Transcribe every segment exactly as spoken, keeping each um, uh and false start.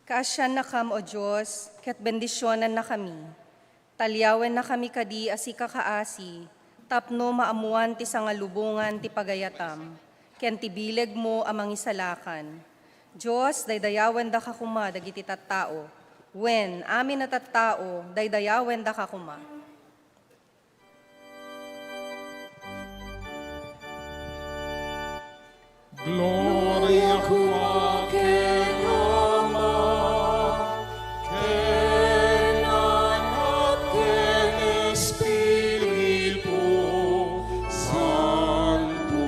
Kaasiannakam, O Dios, ket bendisionannakami. Taliawennakami kadi a sika kaasi, tapno maammoan ti sangalubongan ti pagayatam, ken ti bilegmo a mangisalakan. Dios, daydayawendaka koma dagiti tattao. Wen, amin a tattao, daydayawendaka koma. Gloria koma ken Ama, ken Anak, ken Espiritu Santo.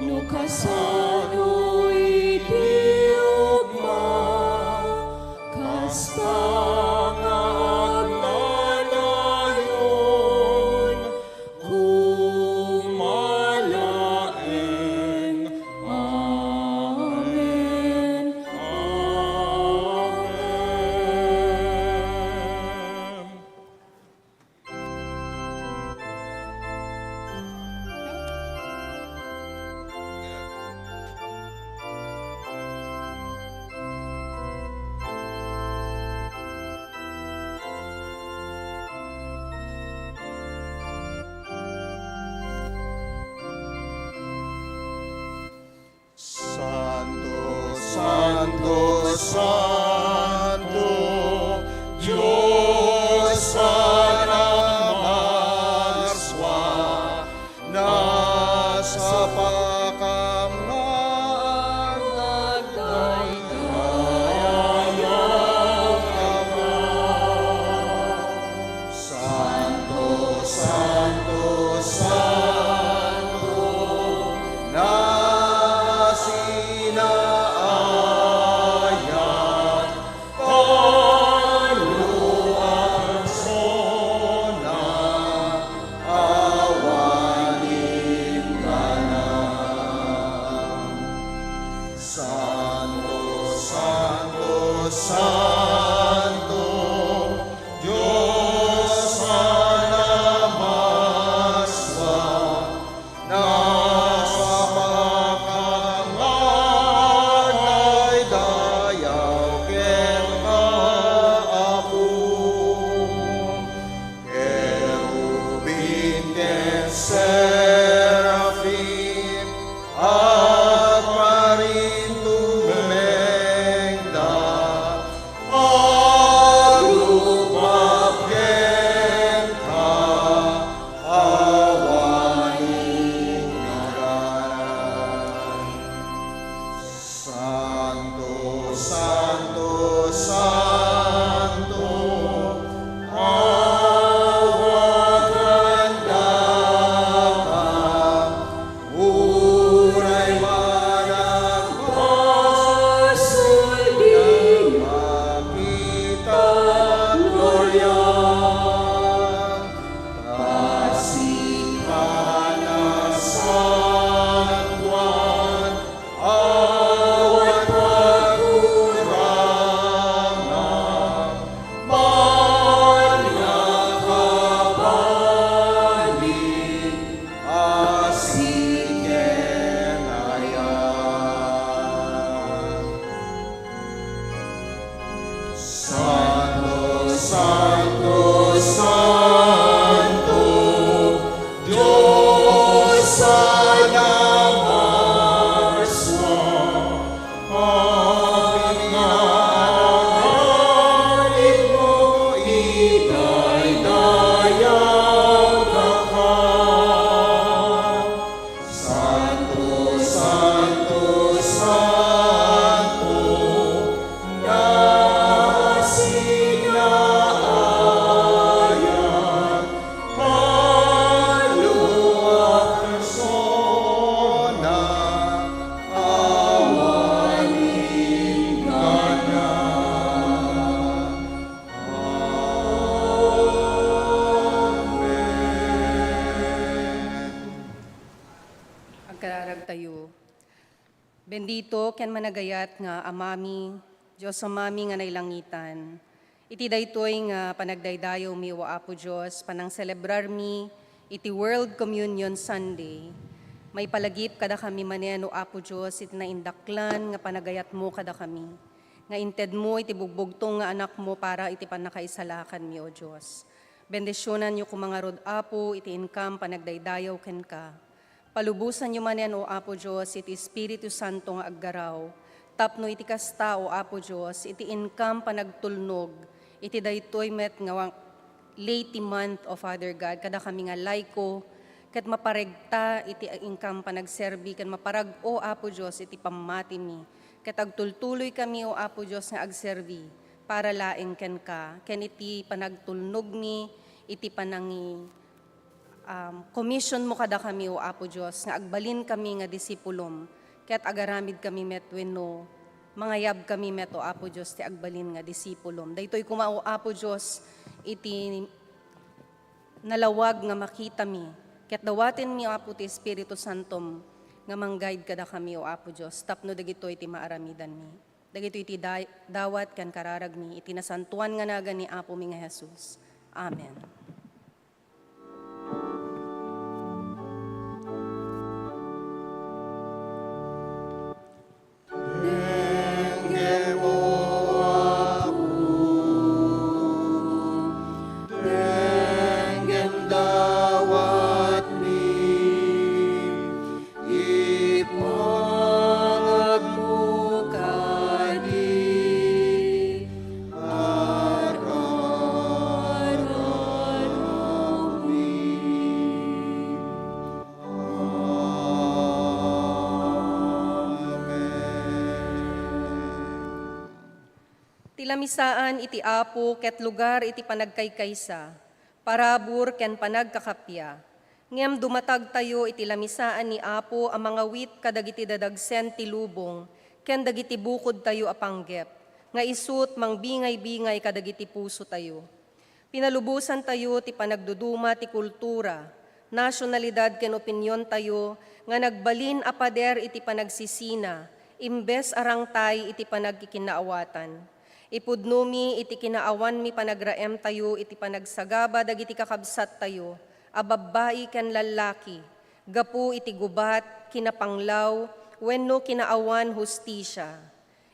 No kasano iti ugma, kasta nga agnanayon, koma laeng. Amen. Amen. Santo, santo, santo, Dios a namaaswa, nasapakam nga agdaydayaw. Santo, santo, santo, nasinaayat, tallo a persona, awan inggana. Santo, santo, santo, Dios a namaaswa, nasapakam nga agdaydayaw kenka, Apo. Kerubim ken serafim, agparintumengda, aglupap kenka, awan inggana. Santo, santo, santo, awagan daka, uray managbasoldi, makita gloria. Ta sika nasantoan, awan pagkurangan, mangakabalin a siken ayan. Santo, santo, santo, Dios a namaaswa, amin nga aramidmo, idaydayaw daka. Santo, santo, santo, nasinaayat, tallo a persona, awan inggana. Amen. Agkararagtayo. Bendito ken managayat nga Amami, Dios Amami nga nailangitan. Iti daytoy nga panagdaydayawmi, O Apo Dios, panangselebrarmi iti World Communion Sunday, maipalagip kadakami manen, O Apo Dios, iti naindaklan nga panagayatmo kadakami. nga intedmo iti bugbugtong nga Anakmo para iti pannakaisalakanmi, O Dios. Bendisionanyo koma ngarud, Apo, iti inkam panagdaydayaw kenka. Palubosanyo manen, O Apo Dios, iti Espiritu Santo nga aggaraw, tapno iti kasta, O Apo Dios, iti inkam panagtulnog iti daytoy met nga wa-, late month, O Father God, kadakami nga laiko, ket maparegta iti inkam panagserbi, ken maparag-o, Apo Dios, iti pammatimi, ket agtultuloykami, O Apo Dios, nga agserbi para laeng kenka, ken iti panagtulnogmi, iti panangi-, um, commissionmo kadakami, O Apo Dios, nga agbalinkami nga disipulom, ket agaramidkami met wenno mangayabkami met, O Apo Dios, ti agbalin nga disipulom. Daytoy koma, O Apo Dios, iti nalawag nga makitami, ket dawatenmi, Apo, ti Espiritu Santom nga mang-guide kadakami, O Apo Dios, tapno dagitoy ti maaramidanmi. Dagitoy ti day-, dawat ken kararagmi iti nasantoan nga nagan ni Apomi nga Jesus. Amen. Denggem, O Apo, denggem dawatmi, ipangagmo kadi, ar-arammi. Amen. Ti lamisaan iti Apo ket lugar iti panagkaykaysa, parabur ken panagkakappia. Ngem dumatagtayo iti lamisaan ni Apo a mangawit kadagiti dadagsen ti lubong ken dagiti bukodtayo a panggep, nga isut' mangbingay-bingay kadagiti pusotayo. Pinalubosantayo ti panagduduma ti kultura, nasionalidad ken opiniontayo nga nagbalin a pader iti panagsisina imbes a rangtay iti panagkikinaawatan. Ipudnomi iti kinaawanmi panagraemtayo iti panagsagaba dagiti kakabsattayo a babbai ken lallaki gapu iti gubat, kinapanglaw, wenno kinaawan hustisia.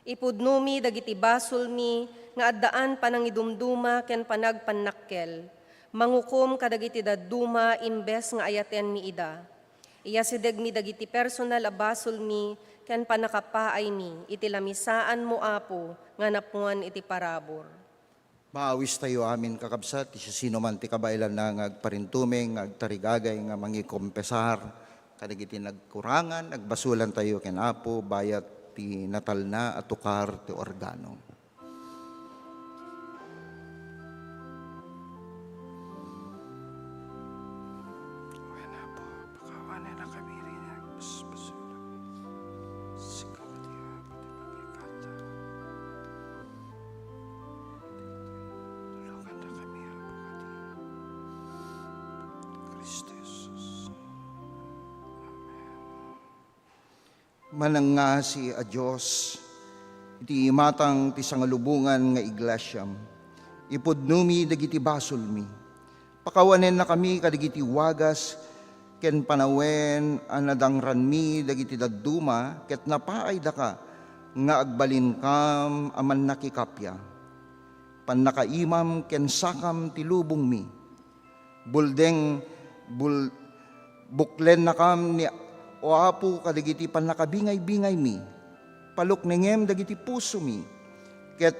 Ipudnomi dagiti basolmi nga addaan panangidumduma ken panagpannakkel. Mangukom kadagiti dadduma imbes nga ayatenmi ida. Iyasidegmi dagiti personal a basolmi ken pannakapaaymi iti lamisaanmo, Apo, nga napnuan iti parabur. Maawistayo amin, kakabsat, ti siasinoman ti kabaelanna nga agparintumeng, nga agtarigagay, nga mangikompesar kadagiti nagkurangan. Agbasolantayo ken Apo bayat ti natalna a tukar ti organo. Wen, Apo, pakawanennakami iti agbasbasolak. Sika met, Apo, ti mangikata. Tulongannakami, Apo, kadi. Cristo Jesus. Amen. Manangngaasi a Dios, iti imatang ti sangalubongan nga iglesiam, ipudnomi dagiti basolmi. Pakawanennakami kadagiti wagas ken panawen a nadangranmi dagiti dadduma ket napaaydaka nga agbalinkam a mannakikappia. Pannakaimam ken sakam ti lubongmi. Buldeng, bul-, buklennakam ni, O Apo, kadagiti pannakabingay-bingaymi. Paluknengem dagiti pusomi, ket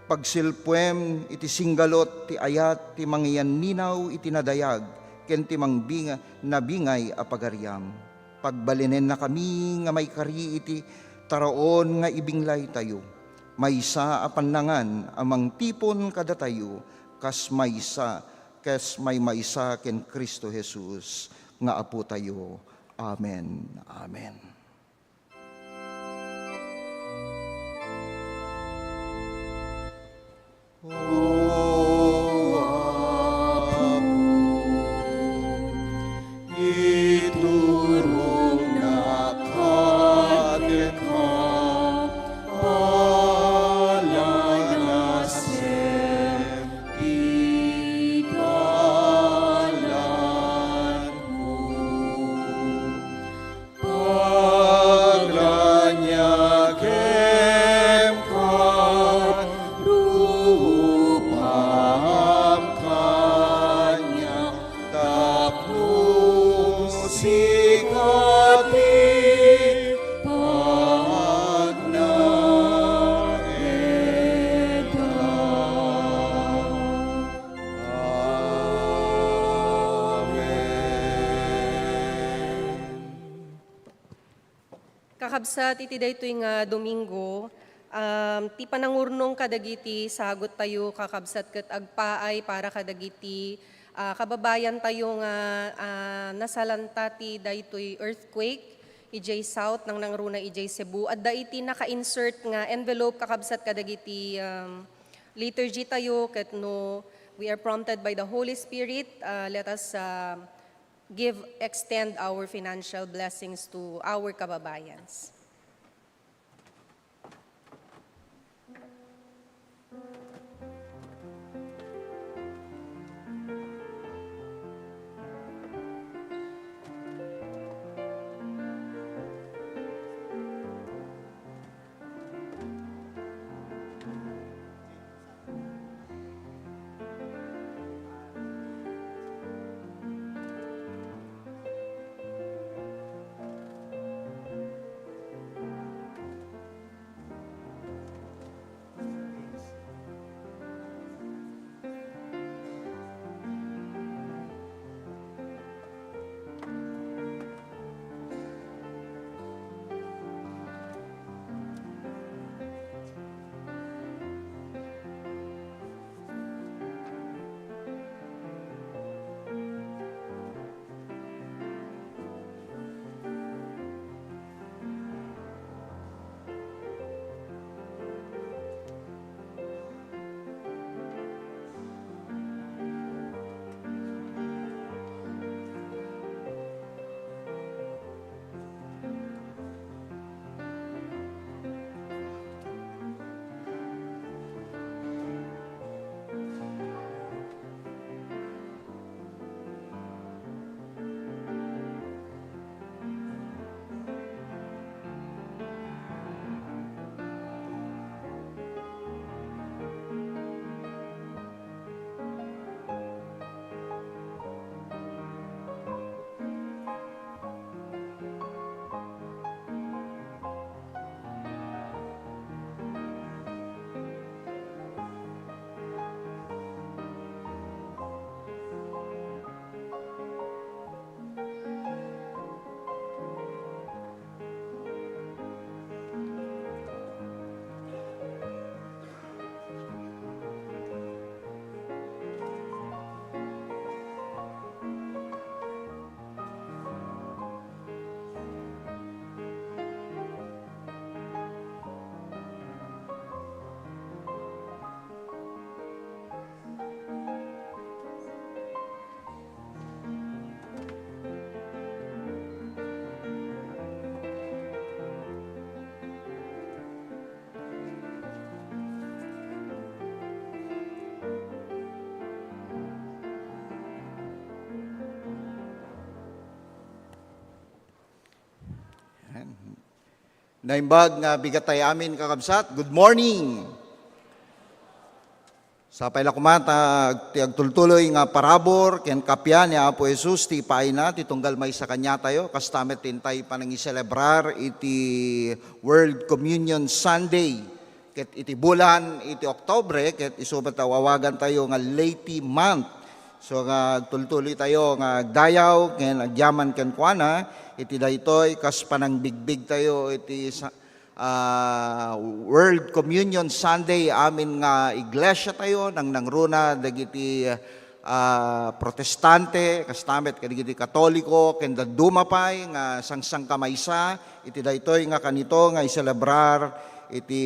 pagsilpuem iti singgalot ti ayat ti mangyanninaw iti nadayag ken ti mangbinga-, nabingay a pagariam. Pagbalinennakami nga maikari iti taraon nga ibinglaytayo, maysa a pannangan a mangtipon kadatayo kas maysa, kas maymaysa ken Cristo Jesus nga Apotayo. Amen. Amen. O Apo, iturongnak kenka, palanasem ti dalanko. Pagraniakem ka, Ikati pagnaedda. Amen. Kakabsat, iti daytoy nga Domingo, um, ti panangurnong kadagiti saguttayo, kakabsat, ket agpaay para kadagiti, ah, kababayantayo nga, ah, nasalanta ti daytoy earthquake idiay South, nangnangruna idiay Cebu. Adda iti naka-insert nga envelope, kakabsat, kadagiti, um, liturgy tayo, ket no we are prompted by the Holy Spirit, ah, let us, ah, give, extend our financial blessings to our kababayans. Ayan. Naimbag nga bigat tayo amin, kakabsat. Good morning! Sapay la koma ta ag-, ti agtultuloy nga parabur ken kappia ni Apo Jesus ti ipaayna ti tunggal maysa kaniatayo, kasta met ti intay panangiselebrar iti World Communion Sunday. Ket iti bulan iti Oktubre, ket isu met ta awagantayo nga Leyte Month. So, nga agtultuloy tayo nga agdayaw ken agyaman kenkuana iti daytoy kas panangbigbig tayo iti sa-, ah, World Communion Sunday. Amin nga iglesia tayo, nangnangruna dagiti, ah, Protestante, kasta met kadagiti Katoliko, ken dadduma pay nga sangsangkamaysa iti daytoy nga kanito nga iselebrar iti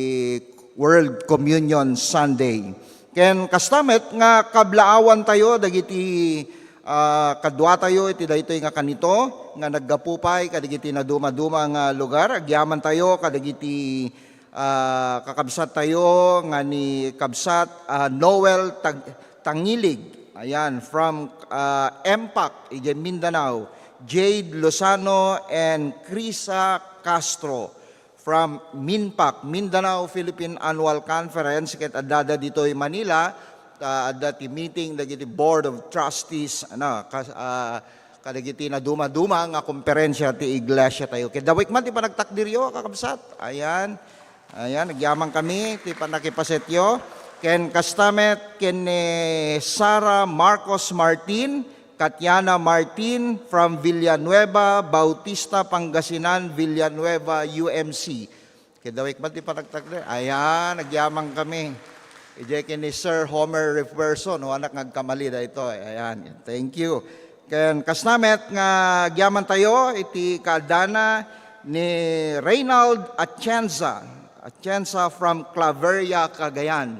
World Communion Sunday. Ken kasta met nga kablaawan tayo dagiti, ah, kaduatayo iti daytoy nga kanito nga naggapu pay kadagiti nadumaduma nga lugar. Agyaman tayo kadagiti, ah, kakabsat tayo nga ni Kabsat, ah, Noel Tag-, Tangilig. Ayan, from, ah, M PAC, idiay Mindanao. Jade Lozano and Crisa Castro. From MINPAC, Mindanao Philippine Annual Conference, ket addada ditoy Manila, ta adda ti meeting dagiti Board of Trustees, ano, kas-, ah, kadagiti nadumaduma nga komperensia ti iglesia tayo. Ket dawek man ti panagtakdiryo, kakabsat. Ayan. Ayan, nagyaman kami ti pannakipasetyo. Ken kasta met ken ni Sara Marcos Martin, Katiana Martin from Villanueva, Bautista, Pangasinan, Villanueva, U M C. Kidawik man ti panagtakder. Ayan, nagyaman kami. Idiay ken ni Sir Homer Refwerson, no, anak nga agkamali daytoy. Ayan, thank you. Ken kasta met nga agyaman tayo iti kaaddana ni Reynald Atienza. Atienza from Claveria, Cagayan.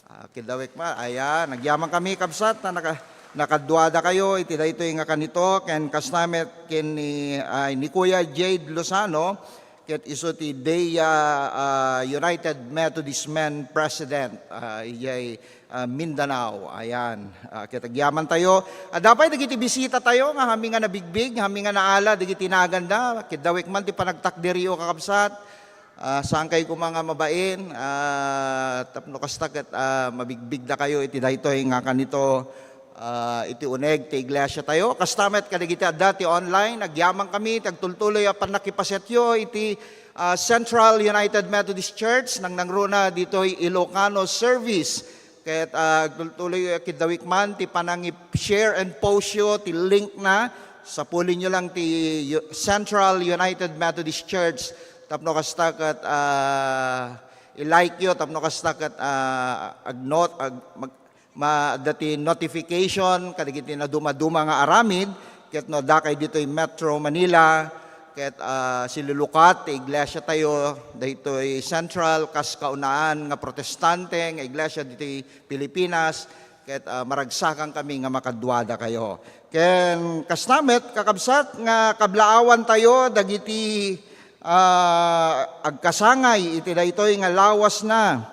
Ah, kidawik ma, ayan, nagyaman kami, kabsat, ta naka-, nakaduada kayo iti daytoy nga kanito, ken kasta met ken ni, ay, ni Kuya Jade Lozano, ket isu ti DEA, ah, United Methodist Men President, ah, idiay, ah, Mindanao. Ayan, ah, ket agyaman tayo. Adda pay dagiti bisita tayo nga hami nga nabigbig, hami nga naala dagiti naganda, kidawik man ti panagtakderyo, kakabsat. Ah, saan kayo koma nga mabain? Ah, tapno kasta ket, ah, mabigbigda kayo iti daytoy nga kanito, ah, iti uneg ti iglesia tayo. Kasta met kadagiti adda ti online, agyaman kami, ti agtultuloy a pannakipasetyo iti, ah, Central United Methodist Church, nangnangruna ditoy Ilocano service. Ket, ah, agtultuloy a kidawik man ti panangi-share and post yo ti link na. Sapulin yo lang ti U-, Central United Methodist Church tapno kasta ket, ah, i-like yo, tapno kasta ket, ah, ag-not-, ag-, mag-, ma-, adda ti notification kadagiti nadumaduma nga aramid, ket no adda kay ditoy Metro Manila, ket, ah, silulukat ti iglesia tayo, daytoy Central, kas kaunaan nga protestante nga iglesia ditoy Pilipinas, ket, ah, maragsakan kami nga makaduada kayo. Ken kasta met, kakabsat, nga kablaawan tayo dagiti, ah, agkasangay iti daytoy nga lawas na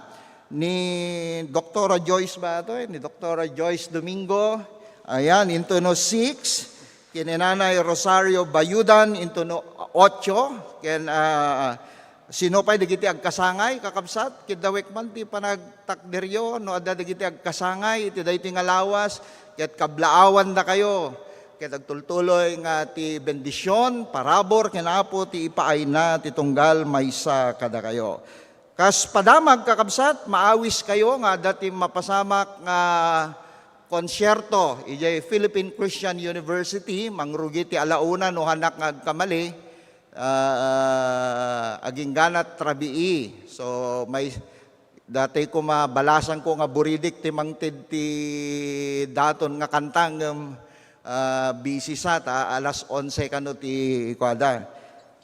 ni Doktora Joyce ba ito, eh? Ni Doktora Joyce Domingo. Ayan, into no six. Ken ni Nanay Rosario Bayudan, into no ocho. Ken, ah, sino pay dagiti agkasangay, kakabsat? Kidawek man ti panagtakderyo, no adda dagiti agkasangay iti daytoy nga lawas, ket kablaawandakayo. Ket agtultuloy nga ti bendision, parabur ken Apo ti ipaayna ti tunggal maysa kadakayo. Kas padamag, kakabsat, maawis kayo nga adda ti mapasamak nga konsierto idiay Philippine Christian University, mangrugi ti alauna no hanak nga agkamali, ah, agingganat rabii. So, may, dati ko mabalasan ko nga buridik ti mangted ti daton nga kanta, ngem, ah, busy sa, ta alas onse kano ti kuada.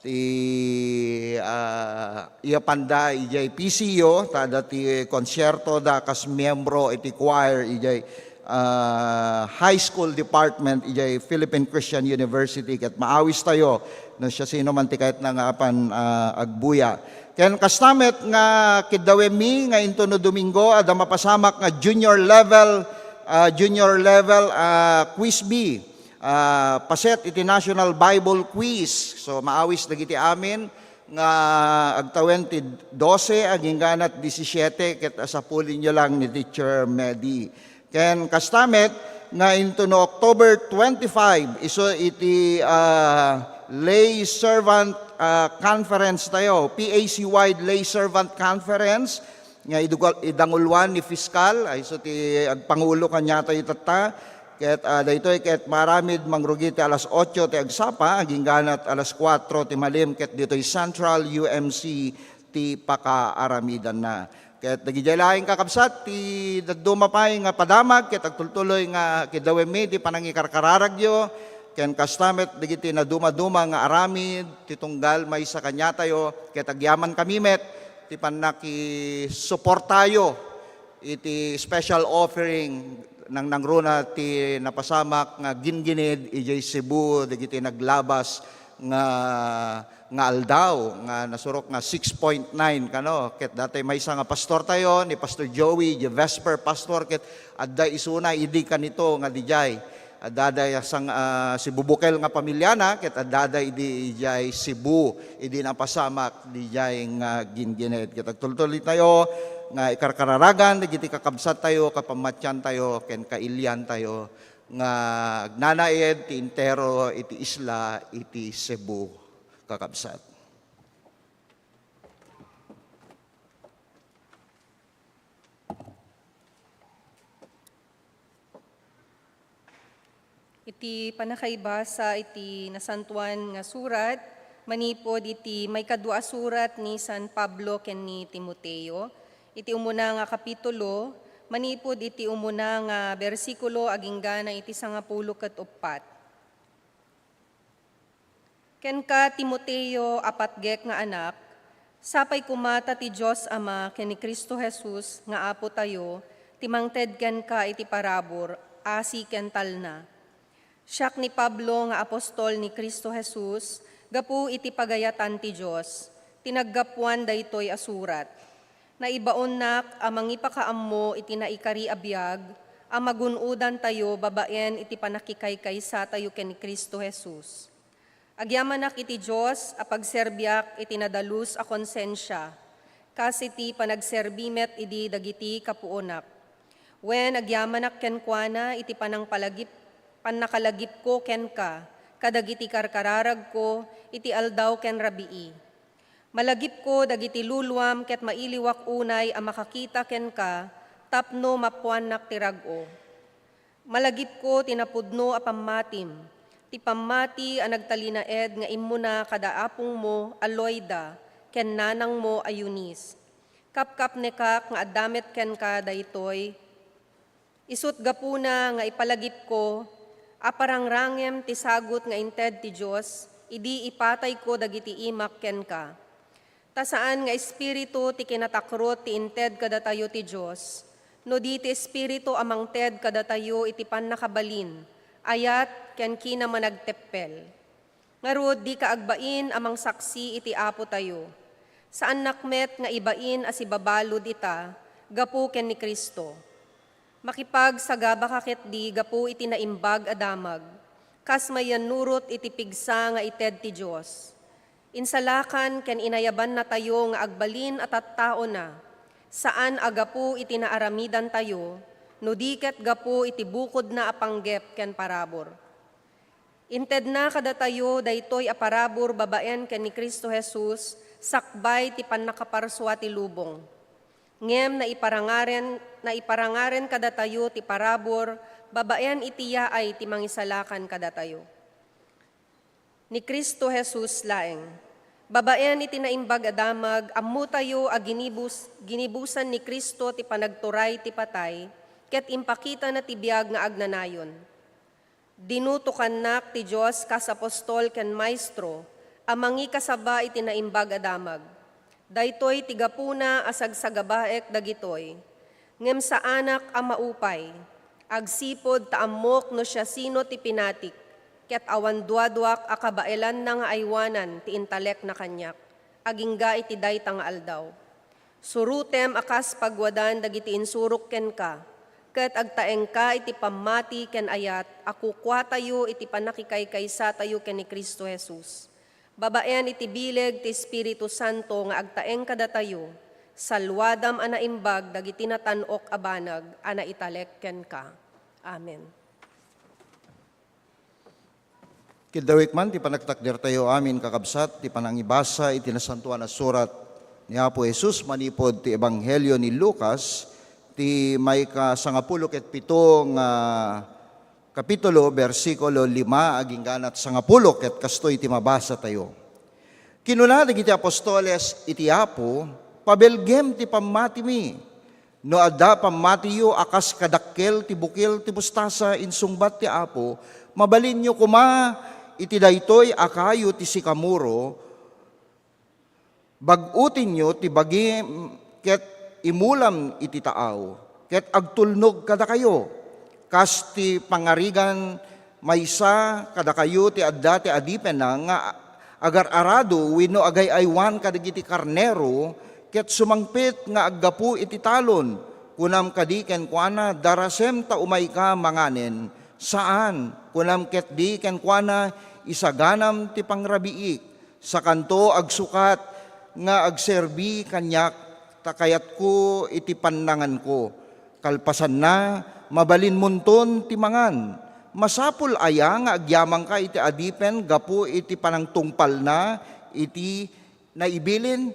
Ti, ah, iyapanda idiay P C U, ta adda ti konsierto da kas miyembro iti choir idiay, ah, high school department idiay Philippine Christian University. Ket maawis tayo no siasino man ti kayatna nga apan, ah, agbuya. Ken kasta met nga kiddawemmi nga into no Domingo, adda mapasamak nga junior level, ah, junior level, ah, quiz bee. Ah, paset iti National Bible Quiz. So, maawis dagiti amin nga agtawen ti dose agingganat disisiete ket asapulinyo lang ni Teacher Medi. Ken kasta met nga into no October twenty-five, isu iti, ah, Lay Servant, ah, Conference tayo, P A C wide Lay Servant Conference, nga idugal-, idanguluan ni Fiskal, ay isu ti agpangulo kaniatayo tatta. Ket, ah, daytoy ket maaramid mangrugi ti alas otso ti agsapa, agingganat alas kuatro ti malim, ket ditoy Central U M C ti pakaaramidanna. Ket dagidiay laeng kakabsat ti dadduma pay nga padamag, ket agtultuloy nga kiddawemmi ti panangikarkararagyo, ken kasta met dagiti nadumaduma nga aramid ti tunggal maysa kaniatayo, ket agyamankami met ti pannakisuportayo iti special offering. Nangnangruna ti napasamak nga ginginid idiay Cebu dagiti naglabas nga, nga aldaw nga nasurok nga six point nine kano. Ket datoy maysa nga pastortayo, ni Pastor Joey, di Vesper Pastor, ket adda isuna idi kanito nga didiay. Addada sang, ah, Cebu bukel nga pamiliana, ket addada idi idiay Cebu, idi napasamak didiay nga ginginid. Ket agtultuloy tayo nga ikarkararagan dagiti kakabsat tayo, kapamatian tayo, ken kailian tayo. nga agnanaed ti entero iti isla iti Cebu, kakabsat. Iti pannakaibasa iti Nasantoan nga Surat manipud iti maikadua a surat ni San Pablo ken ni Timoteo, iti umuna nga kapitulo, manipud iti umuna nga bersikulo aginggana iti sangapulo ket uppat. Kenka, Timoteo a patgek nga anak, sapay koma ta ti Dios Ama ken ni Cristo Jesus nga Apotayo ti mangted kenka iti parabur, asi ken talna. Siak ni Pablo nga apostol ni Cristo Jesus gapu iti pagayatan ti Dios, ti naggapuan daytoy a surat. Naibaonnak a mangipakaammo iti naikari a biag a magun-odantayo babaen iti pannakikaykaysa tayo ken ni Cristo Jesus. Agyamanak iti Dios a pagserbiak iti nadalus a konsensia, kas iti panagserbi met idi dagiti kapuonak. Wen, agyamanak kenkuana iti panangpalagip-, pannakalagipko kenka kadagiti karkararagko iti aldaw ken rabii. Malagipko dagiti luluam ket mailiwak unay a makakita kenka tapno mapuannak ti rag-o. Malagipko ti napudno a pammatim, ti pammati a nagtalinaed nga immuna kada apongmo a Loida ken nanangmo a Eunice. Kapkapnekak nga adda met kenka daytoy, isut' gapuna nga ipalagipko a parangrangem ti sagut nga inted ti Dios idi ipatayko dagiti imak kenka. Ta saan nga espiritu ti kinatakrot ti inted kadatayo ti Dios, no di ti Espiritu a mangted kadatayo iti pannakabalin, ayat, ken kinamanagteppel. Ngarud, dika agbain a mangsaksi iti Apotayo. Saannak met nga ibain a sibabalud ita gapu ken ni Cristo. Makipagsagabaka ketdi gapu iti naimbag a damag, kas mayannurot iti pigsa nga ited ti Dios. Insalakan ken inayabannatayo nga agbalin a tattaona, saan a gapu iti naaramidantayo, no di ket gapu iti bukodna a panggep ken parabur. Intedna kadatayo daytoy a parabur babaen ken ni Cristo Jesus sakbay ti pannakaparsua ti lubong. Ngem naiparangaren, naiparangaren kadatayo ti parabur babaen iti yaay ti Mangisalakan kadatayo, ni Cristo Jesus laeng. Babaen iti Naimbag a Damag, ammotayo a ginibus-, ginibusan ni Cristo ti panagturay ti patay, ket impakitana ti biag nga agnanayon. Dinutokannak ti Dios kas apostol ken maestro a mangikasaba iti Naimbag a Damag. Daytoy ti gapuna a sagsagabaek dagitoy. Ngem saanak a maupay, agsipud ta ammok no siasino ti pinatik, ket awan duaduak a kabaelanna nga aywanan ti intalekna kaniak, agingga iti dayta nga aldaw. Surotem a kas pagwadan dagiti insurok kenka, ket agtaengka iti pammati ken ayat a kukuatayo iti pannakikaykaysa tayo ken ni Cristo Jesus. Babaen iti bileg ti Espiritu Santo nga agtaeng kadatayo, saluadam a naimbag dagiti natan-ok a banag a naitalek kenka. Amen. Kiddawek man ti panagtakdertayo amin, kakabsat, ti panangibasa iti Nasantoan a Surat ni Apo Jesus manipud ti Ebanghelio ni Lucas, ti maikasangapulo ket pito nga kapitulo, bersikulo lima agingganat sangapulo, ket kastoy ti mabasatayo. Kinuna dagiti apostoles iti Apo, "Pabelgem ti pammatimi. No adda pammatiyo a kas kadakkel ti bukil ti mostasa," insungbat ti Apo, "mabalinyo koma iti daytoy a kayo ti sikamoro, bag-otenyo ti bagim ket imulam iti taaw, ket agtulnog kadakayo." Kas ti pangarigan, maysa kadakayo ti adda ti adipenna nga agar-arado wenno agay-aywan kadagiti karnero, ket sumangpet nga aggapu iti talon. Kunam kadi kenkuana, "Darasem ta umayka manganen"? Saan. Kunam ketdi kenkuana, "Isaganam ti pangrabiik." Sakanto agsukat nga agserbi kaniak, ta kayatko iti pannanganko. Kalpasanna, mabalinmonton ti mangan. Masapul aya nga agyamanka iti adipen gapu iti panangtungpalna iti naibilin?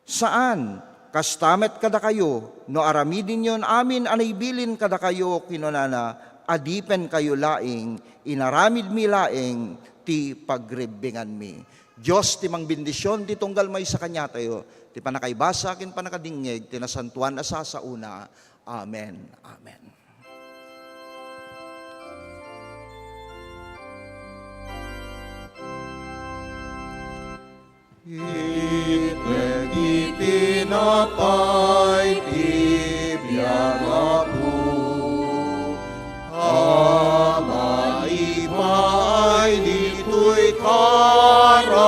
Saan. Kasta met kadakayo, no aramidenyon amin a naibilin kadakayo, kinunana, adipenkayo laeng, inaramidmi laeng ti pagribbinganmi. Dios ti mangbendisyon ti tunggal maysa kaniatayo, ti pannakaibasa ken pannakadingngeg ti nasantoan a sasaona. Amen. Amen. Itpek ti tinapay ti biag, Apo, a maipaay ditoy kararua.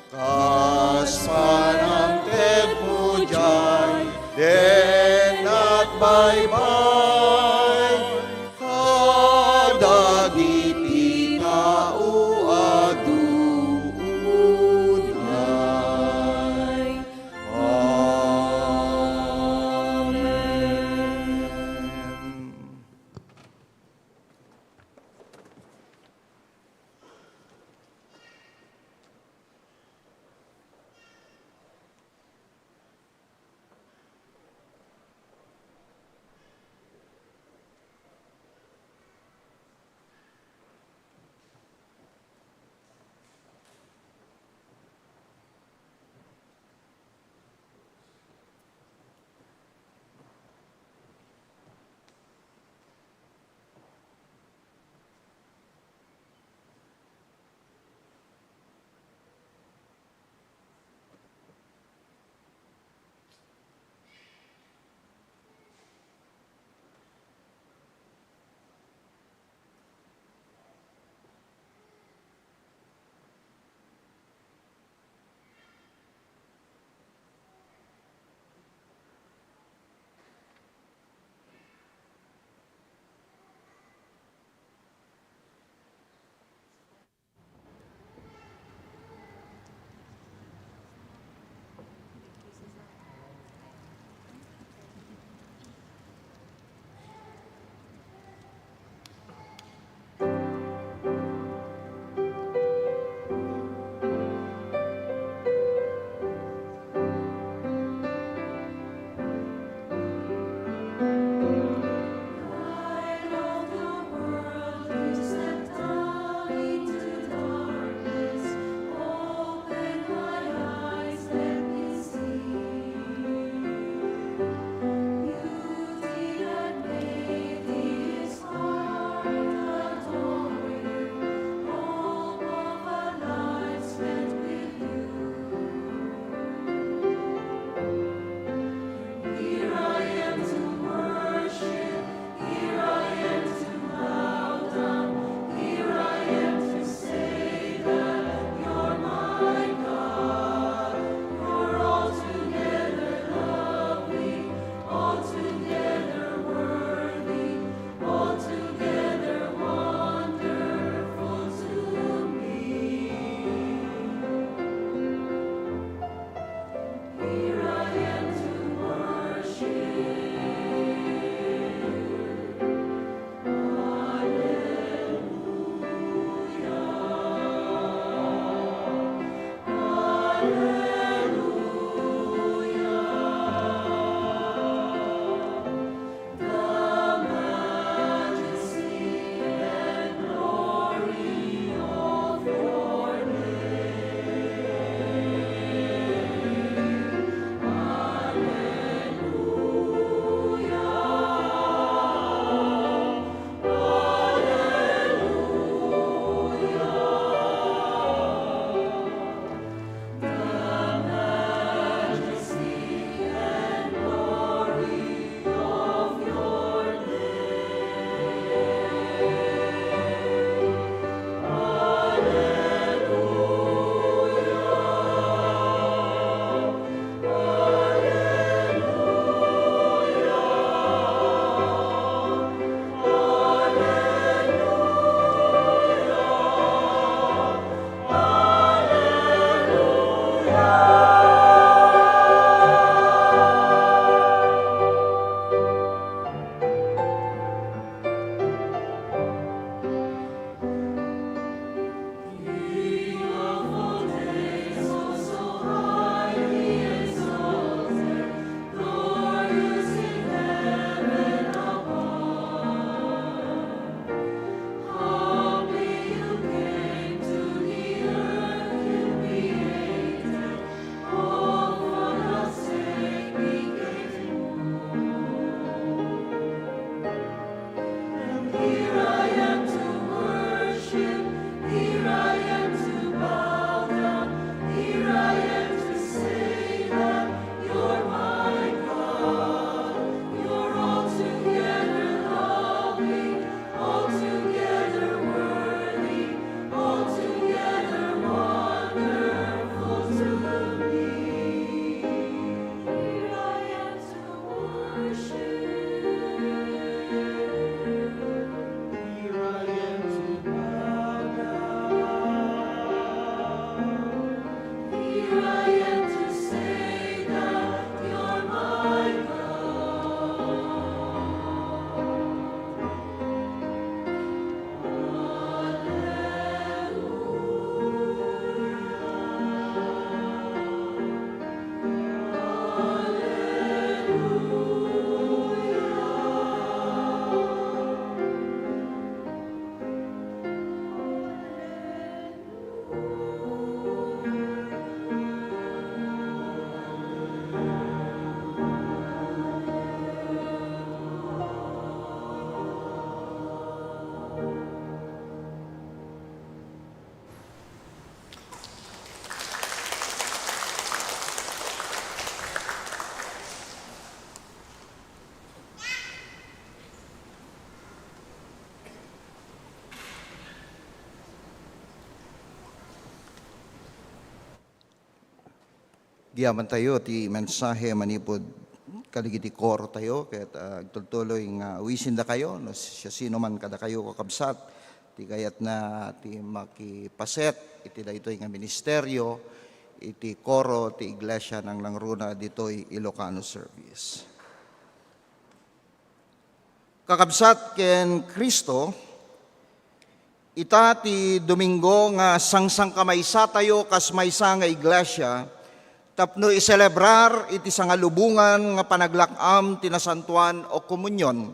Kas panangtedmo diay, dennat baybay kadagiti tao a duunay. Amen. Agyamantayo ti mensahe manipud kadagiti koro tayo, ket, ah, agtultuloy nga awisin dakayo, no siasinoman kadakayo, kakabsat, ti kayatna ti makipaset iti daytoy nga ministerio, iti koro ti Iglesia Nangnangruna ditoy Ilocano Service. Kakabsat ken Cristo, ita ti Domingo nga sangsangkamaysatayo kas maysa nga iglesia tapno iselebrar iti sangalubongan nga panaglak-am ti Nasantoan o Komunion.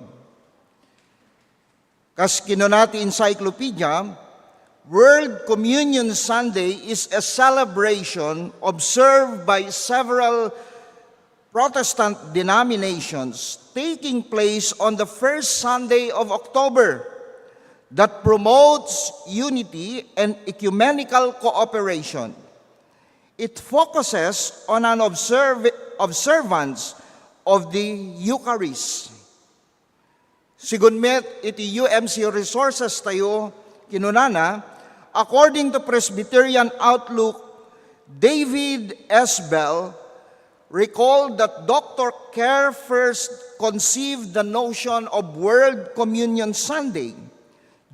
Kas kinuna ti encyclopedia, World Communion Sunday is a celebration observed by several Protestant denominations taking place on the first Sunday of October that promotes unity and ecumenical cooperation. It focuses on an observ-, observance of the Eucharist. Sigun met iti U M C resources tayo, kinunana, according to Presbyterian Outlook, David S. Bell recalled that Doctor Kerr first conceived the notion of World Communion Sunday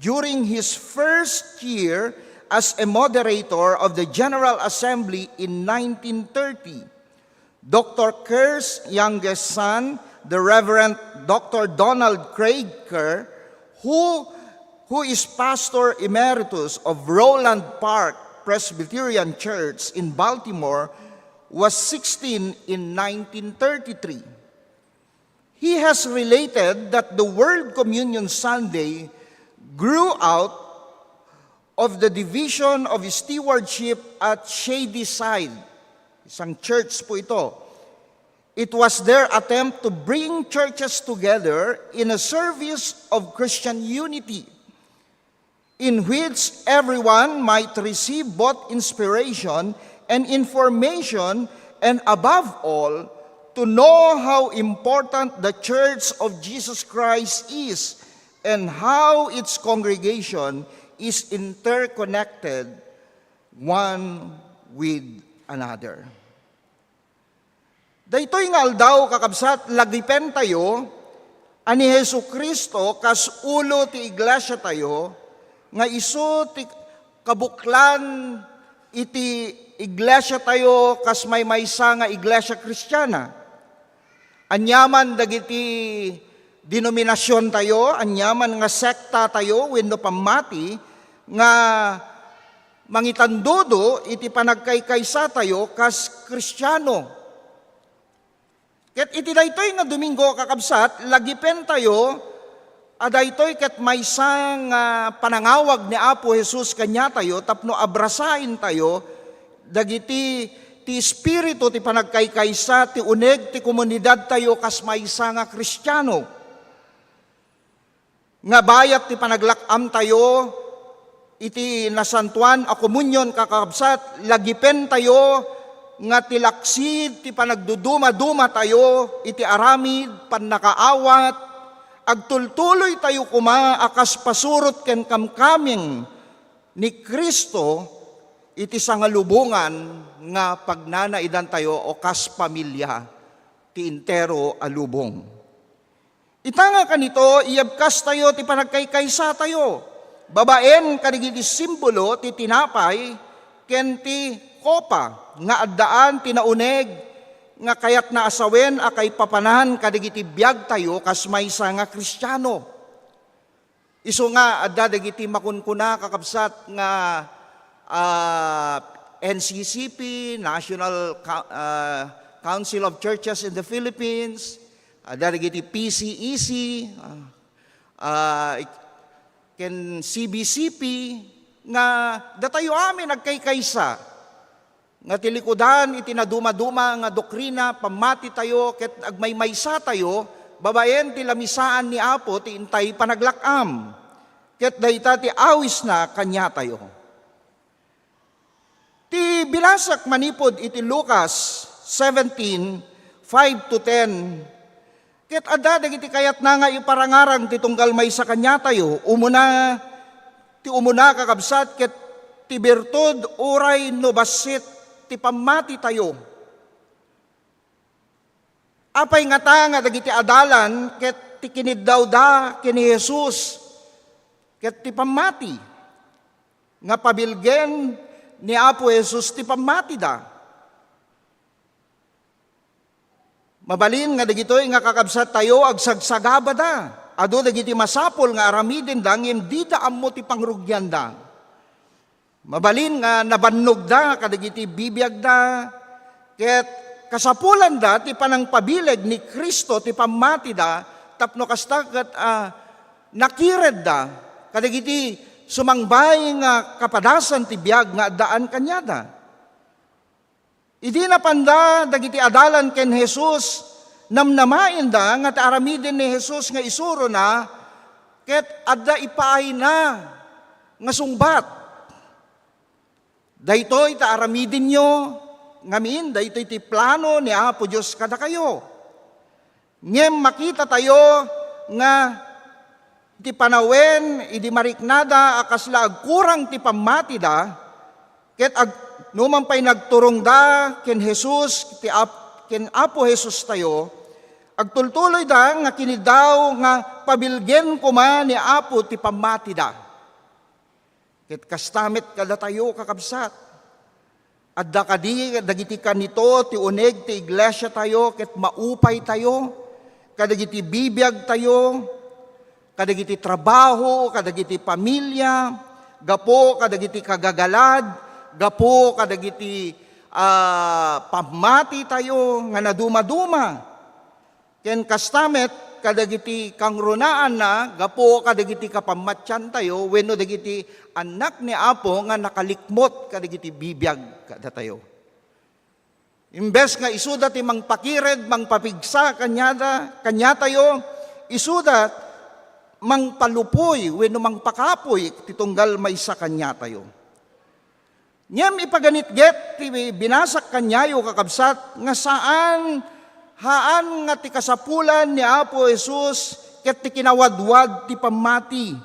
during his first year as a moderator of the General Assembly in nineteen thirty. Doctor Kerr's youngest son, the Reverend Doctor Donald Craig Kerr, who, who is Pastor Emeritus of Roland Park Presbyterian Church in Baltimore, was sixteen in nineteen thirty-three. He has related that the World Communion Sunday grew out of the Division of Stewardship at Shadyside, isang church po ito. It was their attempt to bring churches together in a service of Christian unity, in which everyone might receive both inspiration and information, and above all, to know how important the Church of Jesus Christ is and how its congregation is interconnected one with another. Daytoy nga aldaw, kakabsat, lagipentayo a ni Jesu-Cristo kas ulo ti iglesiatayo, nga isu ti kabuklan iti iglesiatayo kas maymaysa nga iglesia Kristiana. Aniaman dagiti denominasiontayo, aniaman nga sektatayo wenno pammati nga mangitandudo iti panagkaykaysa tayo kas Kristiano. Ket iti daytoy nga Domingo, kakabsat, lagipen tayo a daytoy ket maysa nga panangawag ni Apo Jesus kaniatayo tapno abrasaen tayo dagiti ti espiritu ti panagkaykaysa, ti uneg ti komunidad tayo kas maysa nga Kristiano. Nga bayat ti panaglak-am tayo iti Nasantoan a Komunion, kakabsat, lagipen tayo nga ti laksid ti panagduduma-duma tayo iti aramid, pannakaawat, agtultuloy tayo koma a kas pasurot ken kamkameng ni Cristo iti sangalubongan nga pagnanaidan tayo o kas pamilia ti entero a lubong. Ita nga kanito, iyabkastayo ti panagkaykaysa tayo babaen kadagiti simbolo ti tinapay ken ti kopa nga addaan ti nauneg nga kayatna a sawen a kaipapanan kadagiti biag tayo kas maysa nga Kristiano. Isu nga adda dagiti makunkuna, kakabsat, nga, ah, N C C P, National Cou-, ah, Council of Churches in the Philippines, adda dagiti P C E C, ah, ah, ik-, ken C B C P, nga datayo amin agkaykaysa nga ti likudan iti nadumaduma nga doktrina, pammati tayo, ket agmaymaysa tayo babaen ti lamisaan ni Apo ti intay panaglak-am, ket dayta ti awisna kaniatayo. Ti bilasek manipud iti Lucas seventeen, five to ten, ket adda dagiti kayatna nga iparangarang ti tunggal maysa kaniatayo. Umuna, ti umuna, kakabsat, ket ti birtud uray no bassit ti pammatitayo. Apay ngata nga dagiti adalan ket ti kiniddawda ken ni Jesus ket ti pammati nga pabilgen ni Apo Jesus ti pammatida? Mabalin nga dagitoy nga kakabsattayo agsagsagabada. Adu dagiti masapul nga aramidenda ngem dida ammo ti pangrugianda. Mabalin nga nabannogda kadagiti bibiagda, ket kasapulanda ti panangpabileg ni Cristo ti pammatida tapno kasta ket, ah, nakiredda kadagiti sumangbay nga kapadasan ti biag nga addaan kaniada. Idi napanda dagiti adalan ken Jesus, namnamaenda nga ti aramiden ni Jesus nga isurona ket adda ipaayna nga sungbat. Daytoy ta aramidenyo ngamin, daytoy ti plano ni Apo Dios kadakayo. Ngem makitatayo nga iti panawen, idi mariknada a kasla agkurang ti pammatida, ket ag-, numan pay nagturongda ken Jesus, ti Ap-, ken Apo Jesus tayo, agtultuloyda nga kiniddaw nga pabilgen koma ni Apo ti pammatida. Ket kasta met kadatayo, kakabsat. Adda kadi dagiti kanito ti uneg ti iglesiatayo ket maupaytayo kadagiti bibiagtayo, kadagiti trabaho, kadagiti pamilia, gapu kadagiti kagagalad, gapu kadagiti, ah, pammatitayo nga nadumaduma. Ken kasta met kadagiti kangrunaanna gapu kadagiti kapammatiantayo wenno dagiti annak ni Apo nga nakalikmot kadagiti bibiag kadatayo. Imbes nga isuda ti mangpakired, mangpapigsa kaniada, kaniatayo, isuda mangpalupoy wenno mangpakapuy ti tunggal maysa kaniatayo. Ngem ipaganitget ti binasak kaniayo, kakabsat, nga saan, haan nga ti kasapulan ni Apo Jesus ket ti kinawadwad ti pammati.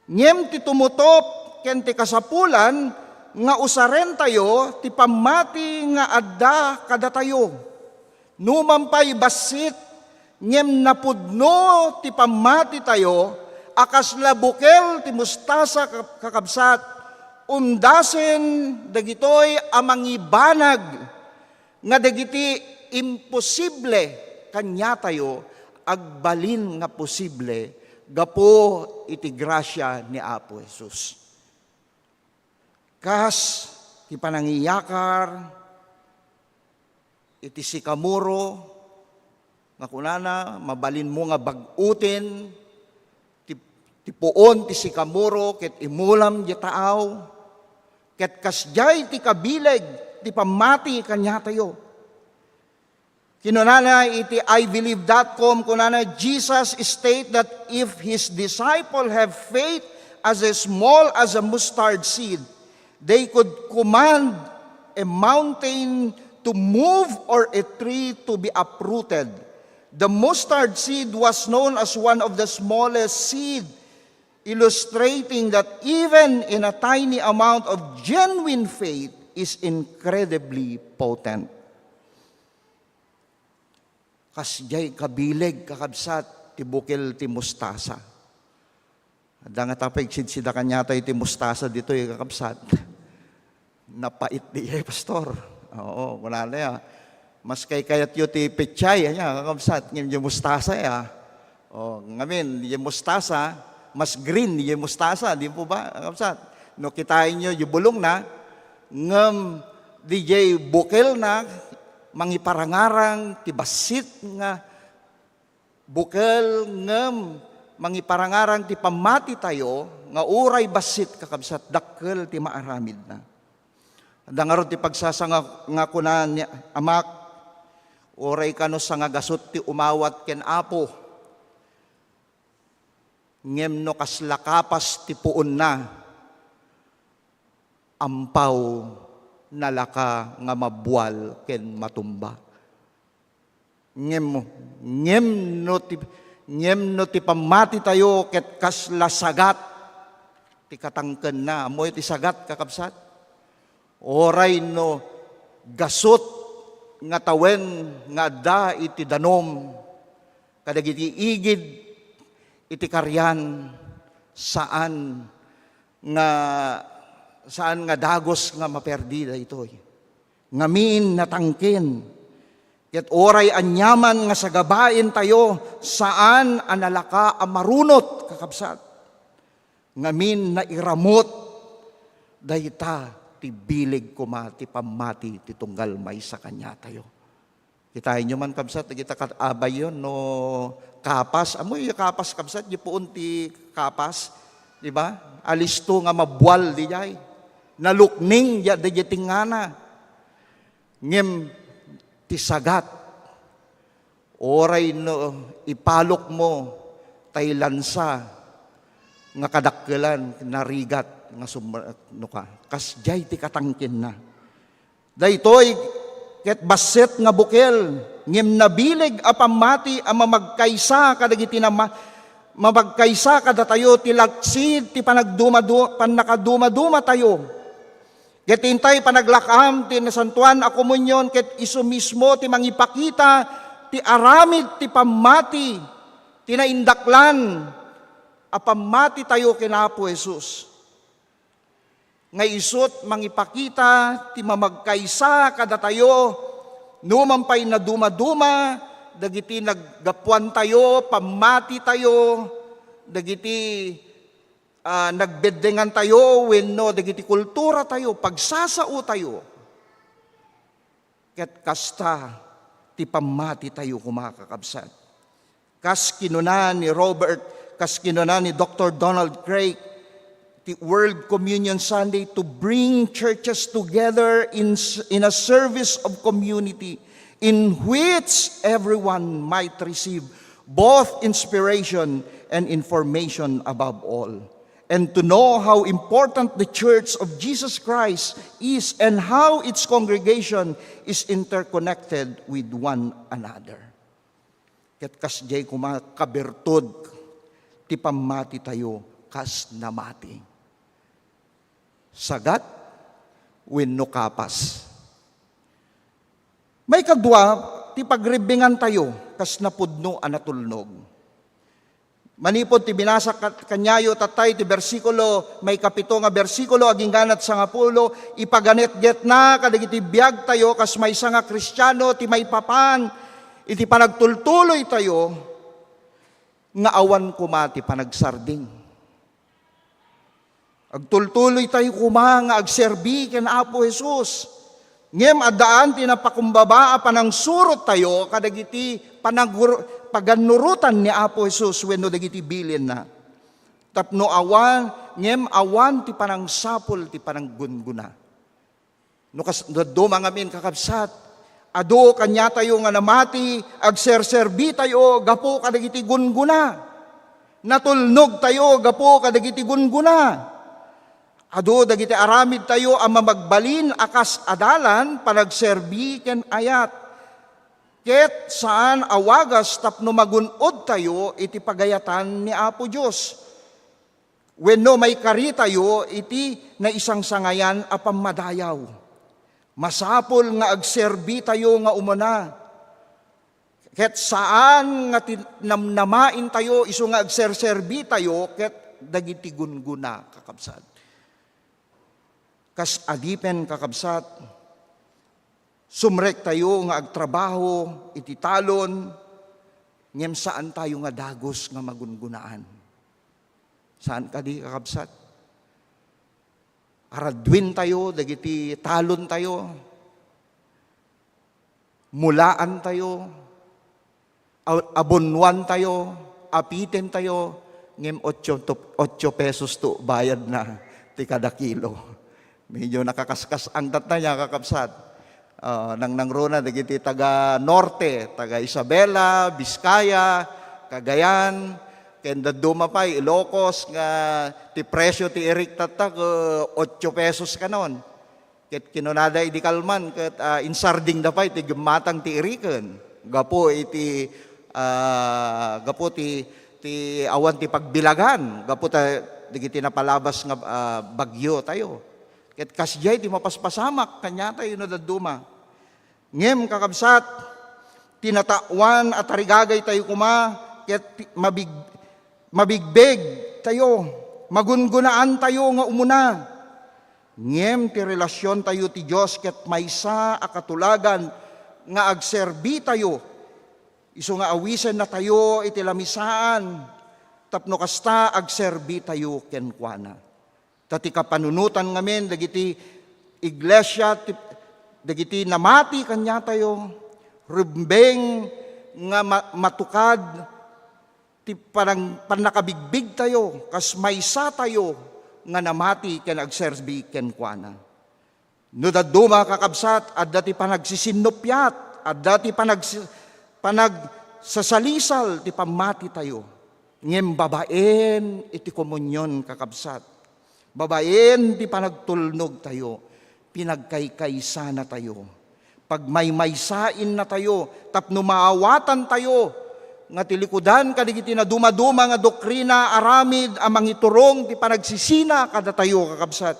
Ngem ti tumutop ken ti kasapulan nga usarentayo ti pammati nga adda kadatayo. Numan pay bassit, ngem napudno ti pammatitayo a kasla bukel ti mustasa, ka-, kakabsat, undasen dagitoy a mangibanag nga dagiti imposible kaniatayo, agbalin nga posible gapu iti grasia ni Apo Jesus. Kas ti panangiyakar iti sikamoro nga kunana, mabalinmo nga bag-oten ti, ti puon ti sikamoro ket imulam diay taaw, ket kasdiay ti kabileg ti pammati kaniatayo. Kinunana iti I believe dot com, kunana, Jesus state that if his disciple have faith as a small as a mustard seed, they could command a mountain to move or a tree to be uprooted. The mustard seed was known as one of the smallest seed, illustrating that even in a tiny amount of genuine faith is incredibly potent. Kasdiay kabileg, kakabsat, ti bukel ti mustasa. Adda nga tapay igsidsida kaniatayo ti mustasa ditoy, kakabsat. Napait diay, pastor. Oo, kunana ya. Mas kaykayatyo ti pechay, ania, kakabsat, ngem diay mustasa ya. O, ngamin, diay mustasa, mas green diay mustasa, di po ba, kakabsat? No kitaenyo diay bulongna, ngem diay bukelna, mangiparangarang ti bassit nga bukel, ngem mangiparangarang ti pammatitayo nga uray bassit, kakabsat, dakkel ti maaramidna. Adda ngarud ti pagsasanga nga kuna ni Amak, uray kano sangagasut ti umawat ken Apo, ngem no kasla kapas ti puonna, ampaw, nalaka nga mabbual ken matumba. Ngem, ngem no ti, ngem no ti pammatitayo ket kasla sagat ti katangkenna. Ammoyo ti sagat, kakabsat? Uray no gasut nga tawen nga adda iti danum kadagiti igid iti karian, saan nga, saan nga dagus nga maperdi daytoy. Ngamin, natangken. Ket uray aniaman nga sagabaentayo, saan a nalaka a marunot, kakabsat. Ngamin, nairamut dayta ti bileg koma ti pammati ti tunggal maysa kaniatayo. Kitaenyo man, kabsat, dagita kat-, abayyo no kapas. Ammoyo kapas, kabsat, di puon ti kapas, di ba? Alisto nga mabual diay. Nalukning diay, diay tingngana. Ngem ti sagat, uray no ipalukmo tay lansa nga kadakkelan, narigat nga summa-, no ka. Kasdiay ti katangkenna. Daytoy ket bassit nga bukel, ngem nabileg a pammati a mamagkaysa kadagiti nama-, mamagkaysa kadatayo ti laksid ti panagdumadu-, pannakadumadumatayo. Ket intay panaglak-am ti Nasantoan a Komunion ket isu mismo ti mangipakita ti aramid ti pammati ti naindaklan a pammatitayo ken Apo Jesus. Nga isut' mangipakita ti mamagkaysa kadatayo no man pay nadumaduma dagiti naggapuantayo, pammatitayo, dagiti, ah, nagbeddengantayo wenno dagiti kulturatayo, pagsasaotayo. Ket kasta ti pammatitayo koma, kakabsat. Kas kinuna ni Robert, kas kinuna ni Doctor Donald Craik, ti World Communion Sunday to bring churches together in s-, in a service of community in which everyone might receive both inspiration and information above all, and to know how important the Church of Jesus Christ is and how its congregation is interconnected with one another. Ket kasdiay koma kabirtud ti pammatitayo kas namati. Sagat wenno kapas. Maikadua, ti pagribbingantayo kas napudno a natulnog. Manipud ti binasa kat-, kaniayo tatta iti bersikulo, maikapito nga bersikulo, agingga iti sangapulo, ipaganetgetna kadagiti biagtayo kas maysa nga Kristiano ti maipapan iti panagtultuloytayo nga awan koma ti panagsarding. Agtultuloytayo koma nga agserbi ken Apo Jesus. Ngem addaan ti napakumbaba a panangsurottayo kadagiti panaggur-, pagannurotan ni Apo Jesus wenno dagiti bilinna. Tapno awan, ngem awan ti panangsapul ti pananggungguna. No kas-, dadduma ngamin, kakabsat, adu kaniatayo nga namati, agserserbitayo gapu kadagiti gungguna. Natulnogtayo gapu kadagiti gungguna. Adu dagiti aramidtayo a mamagbalin a kas adalan, panagserbi ken ayat. Ket saan a wagas tapno magun-odtayo iti pagayatan ni Apo Dios. Wenno maikaritayo iti naisangsangayan a pammadayaw. Masapul nga agserbitayo nga umuna, ket saan nga ti-, namnamaintayo isu nga agserserbitayo ket dagiti gungguna, kakabsat. Kas adipen, kakabsat, sumrektayo nga agtrabaho iti talon, ngem saantayo nga dagus nga magungunaan. Saan kadi, kakabsat? Araduentayo dagiti talontayo, mulaantayo, a-, abonnuantayo, apitentayo, ngem otso to, otso pesos to bayadna ti kada kilo. Medyo nakakaskas-ang tatta nia, kakabsat. Ah, nangnangruna dagiti taga Norte, taga Isabela, Vizcaya, Cagayan, ken dadduma pay, Ilocos, nga ti presyo ti irik tatta, ket otso pesos kanon. Ket kinunada idi kalman, ket, ah, insardingda pay ti gimmatang ti iriken. Gapu iti, ah, gapu ti, ti awan ti pagbilagan, gapu ta dagiti napalabas nga, ah, bagyo tayo. Ket kasdiay ti mapaspasamak kaniatayo no dadduma. Ngem, kakabsat, ti natawan a tarigagaytayo koma ket ti-, mabig-, mabigbigtayo, magungunaantayo nga umuna. Ngem ti relasiontayo ti Dios ket maysa a katulagan nga agserbitayo, isu nga awisennatayo iti lamisaan tapno kasta agserbitayo kenkuana. Ta ti kapanunotan ngamin dagiti iglesia, ti, dagiti namati kaniatayo, rumbeng nga ma-, matukad ti panang-, pannakabigbigtayo, kas maysatayo nga namati ken agserbi kenkuana. No dadduma, kakabsat, adda ti panagsisinnuppiat, adda ti panagsi-, panagsasalisal ti pammatitayo. Ngem babaen iti komunion, kakabsat, babaen ti panagtulnogtayo, pinagkaykaysanatayo, pagmaymaysainnatayo tapno maawatantayo nga ti likudan kadagiti nadumaduma nga doktrina, aramid a mangiturong ti panagsisina kadatayo, kakabsat.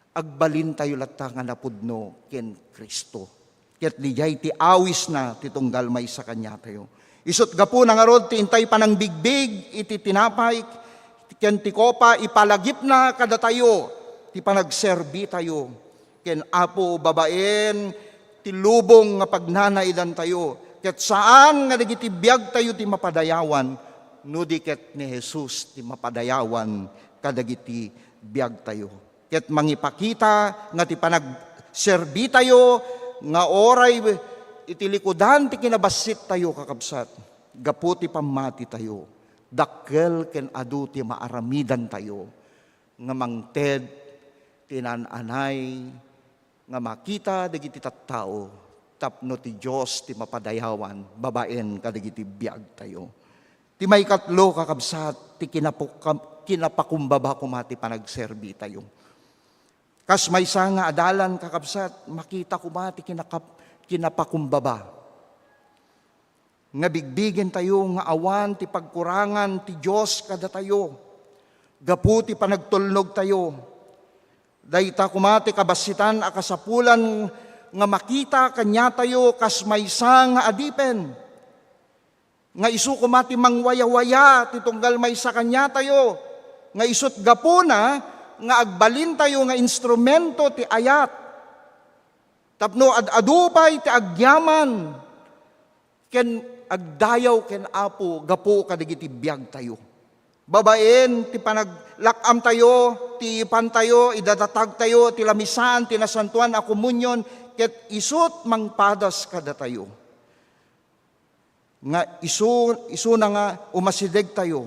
Agbalintayo latta nga napudno ken Cristo. Ket didiay ti awisna ti tunggal maysa kaniatayo. Isut' gapuna ngarud ti intay panangbigbig iti tinapay ken ti kopa, ipalagipna kadatayo ti panagserbitayo ken Apo babaen ti lubong nga pagnanaidantayo, ket saan nga dagiti biagtayo ti mapadayawan, no di ket ni Jesus ti mapadayawan kadagiti biagtayo. Ket mangipakita nga ti panagserbitayo nga uray iti likudan ti kinabasittayo, kakabsat, gapu ti pammatitayo, dakkel ken adu ti maaramidantayo nga mangted ti naan-anay nga makita dagiti tattao tapno ti Dios ti mapadayawan babaen kadagiti biagtayo. Ti maikatlo, kakabsat, ti kinapukam-, kinapakumbaba koma ti panagserbitayo. Kas maysa nga adalan, kakabsat, makita koma ti kinakap-, kinapakumbaba nga bigbigentayo nga awan ti pagkurangan ti Dios kadatayo gapu ti panagtulnogtayo. Dayta koma ti kabasitan a kasapulan nga makita kaniatayo kas maysa nga adipen, nga isu koma ti mangwayawaya ti tunggal maysa kaniatayo, nga isut' gapuna nga agbalintayo nga instrumento ti ayat tapno ad-adu pay ti agyaman ken agdayaw ken Apo gapu kadagiti biagtayo. Babaen ti panaglak-amtayo, ti ipantayo, idadatagtayo ti lamisaan ti Nasantoan a Komunion, ket isut' mangpadas kadatayo. Nga isu-, isuna nga umasidegtayo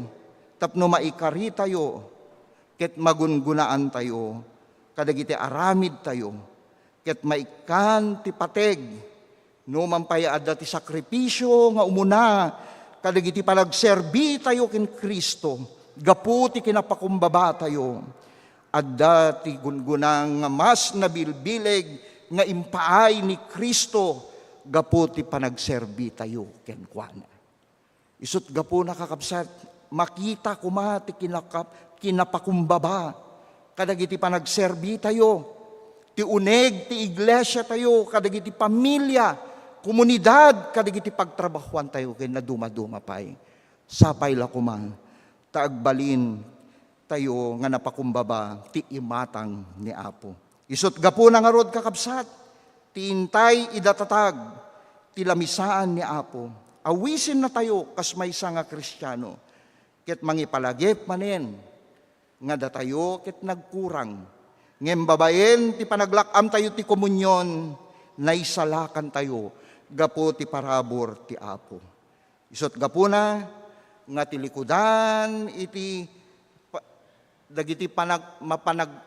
tapno maikaritayo ket magungunaantayo kadagiti aramidtayo, ket maikkan ti pateg. Numan pay adda ti sakripisio nga umuna kadagiti panagserbitayo ken Cristo gapu ti kinapakumbabatayo, adda ti gungguna nga mas nabilbileg nga impaay ni Cristo gapu ti panagserbitayo kenkuana. Isut' gapuna, kakabsat, makita koma ti kinakap-, kinapakumbaba kadagiti panagserbitayo, ti uneg ti iglesiatayo, kadagiti pamilia, komunidad, kadagiti pagtrabahoantayo, ken nadumaduma pay. Sapay la koma ta agbalintayo nga napakumbaba ti imatang ni Apo. Isut' gapuna ngarud, kakabsat, ti intay idatatag ti lamisaan ni Apo. Awisennatayo kas maysa nga Kristiano, ket mangipalagip manen nga datayo ket nagkurang. Ngem babaen ti panaglak-amtayo ti komunion, naisalakantayo gapu ti parabur ti Apo. Isut' gapuna nga ti likudan iti pa-, dagiti panag-, mapanag-,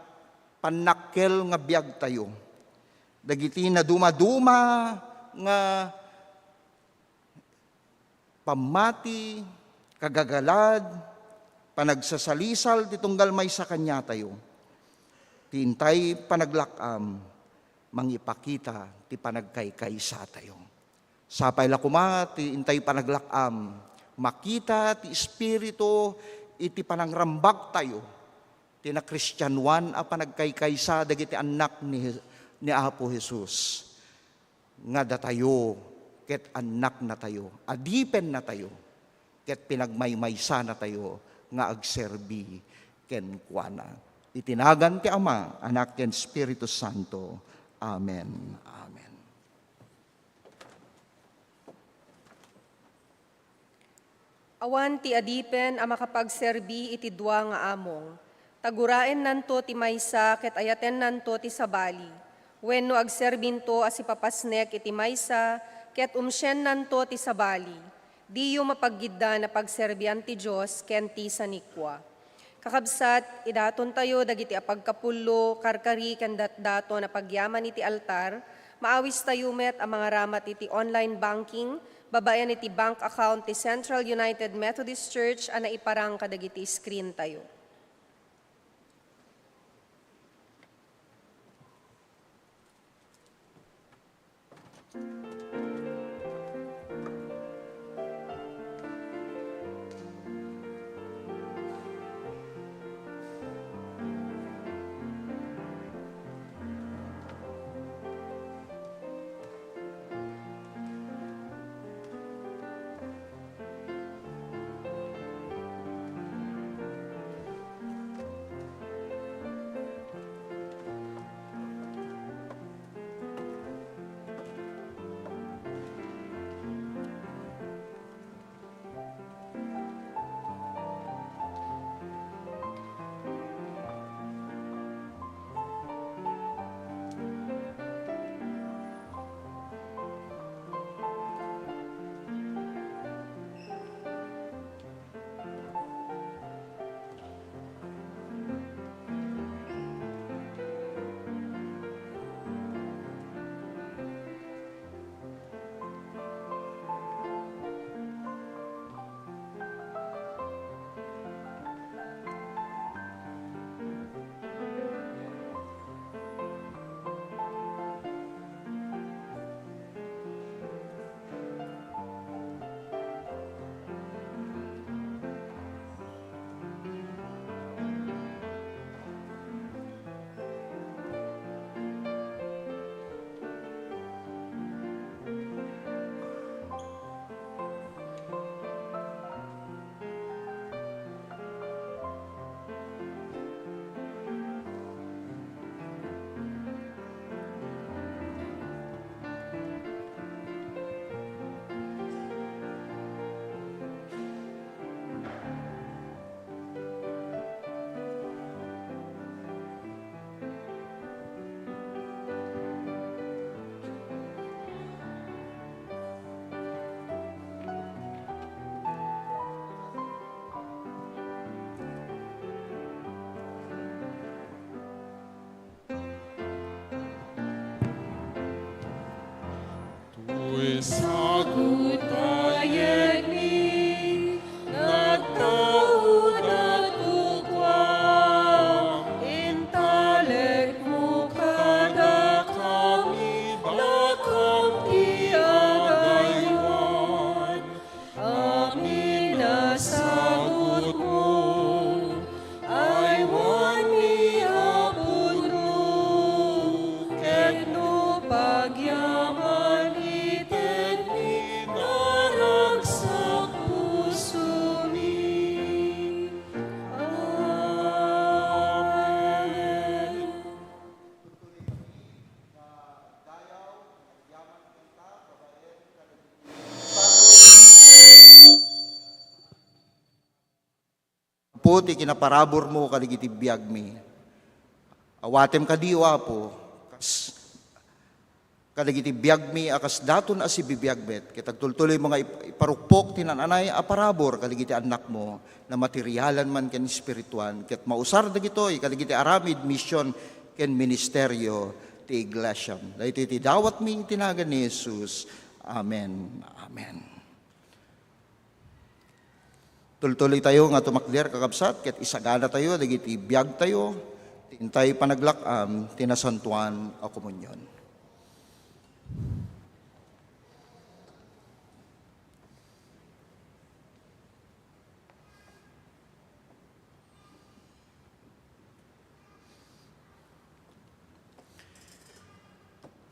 pannakkel nga biagtayo, dagiti nadumaduma nga pammati, kagagalad, panagsasalisal ti tunggal maysa kaniatayo, ti intay panaglak-am, mangipakita ti panagkaykaysatayo. Sapay la koma ti intay panaglak-am, makita ti Espiritu iti panangrambagtayo, ti nakristianoan a panagkaykaysa dagiti annak ni, ni Apo Jesus. nga datayo ket annaknatayo, adipennatayo, ket pinagmaymaysanatayo nga agserbi kenkuana. Iti nagan ti Ama, Anak, ken Espiritu Santo. Amen. Amen. Awan ti adipen a makapagserbi iti dua nga among. Ta guraennanto ti maysa ket ayatennanto ti sabali. Wenno agserbinto a sipapasnek iti maysa ket umsiennanto ti sabali. Diyo mapaggiddan a pagserbian ti Dios ken ti sanikua. Kakabsat, idatontayo dagiti apagkapullo, karkari, ken datdaton a pagyaman iti altar. Maawistayo met a mangaramat iti online banking babaen iti bank account ti Central United Methodist Church a naiparang kadagiti screen tayo. Toy sagut a yegmi, nagtaudak kua, intalekmo kadakami dakam ti agaywan. Amin a sagutmo, aywanmi a pudno, ket no pagyaman, itedmi naragsak pusomi. Amen. Apo, ti kinaparaburmo kadagiti biagmi. Awatem kadi, O Apo, kas-, kadagiti biagmi a kas daton a sibibiag met, ket agtultuloymo nga ip-, iparukpok ti naan-anay a parabur kadagiti annakmo, na materialan man ken espirituan, ket mausar dagitoy kadagiti aramid, mision, ken ministerio ti Iglesiam. Daytoy ti dawatmi iti nagan ni Jesus. Amen. Amen. Tultuloytayo nga tumakder, kakabsat, ket isaganatayo dagiti biagtayo, ti intay panaglak-am ti Nasantoan a Komunion.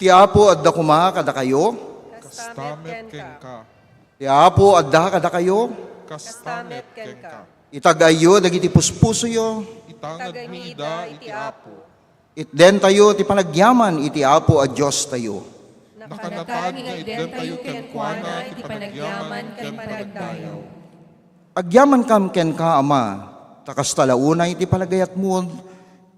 Ti Apo adda koma kadakayo. Kasta met kenka. Ti Apo adda kadakayo. Kasta met kenka. Itag-ayyo dagiti puspusoyo. Itangedmi ida iti Apo. Itdentayo ti panagyaman iti Apo a Diostayo. Nakanatag nga itdentayo kenkuana iti panagyaman ken panagdayaw. Agyamankam kenka, Ama, ta kasta la unay ti panagayatmo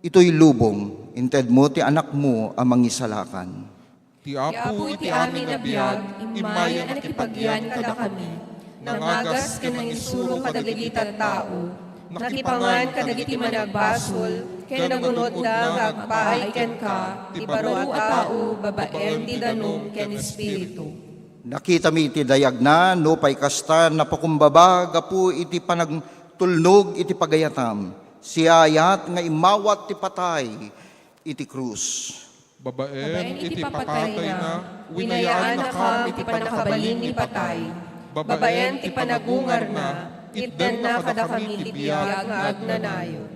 itoy lubong, intedmo ti Anakmo a Mangisalakan. Ti Apo iti amin a biag, immay a nakipagyan kadakami, nangagas ken nangisuro kadagiti tattao, nakipangan kadagiti managbasol, ken nagun-otda nga agpaay kenka ti baro a tao babaen ti danum ken espiritu. Nakitami ti dayagna, nupay kasta, napakumbaba gapu iti panagtulnog iti pagayatam. Siaayat nga immawat ti patay iti krus. Babaen iti papatayna, winayaannakam iti pannakabalin ni patay. Babaen ti panagungarna, itdanna kadakami ti biag nga agnanayon.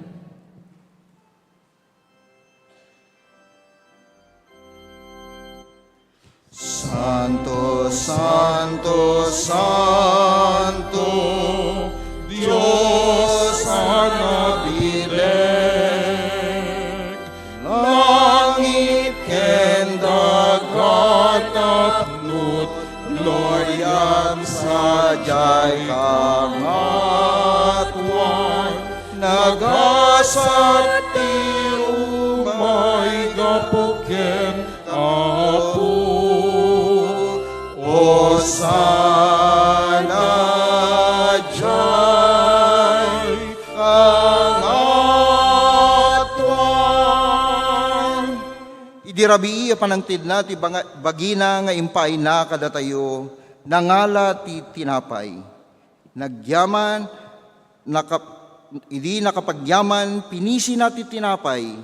Santo, Santo, Santo, Dios a nabilek. Langit ken daga tapno, gloriam sadiay kangatoan. Nagasat ti umay gapu ken Apo. Hosanna diay kangatoan. Idi rabii a panangtedna ti banga-, bagina nga impaayna kadatayo, nangala ti tinapay. Nagyaman, nakap-, idi nakapagyaman, pinisina ti tinapay,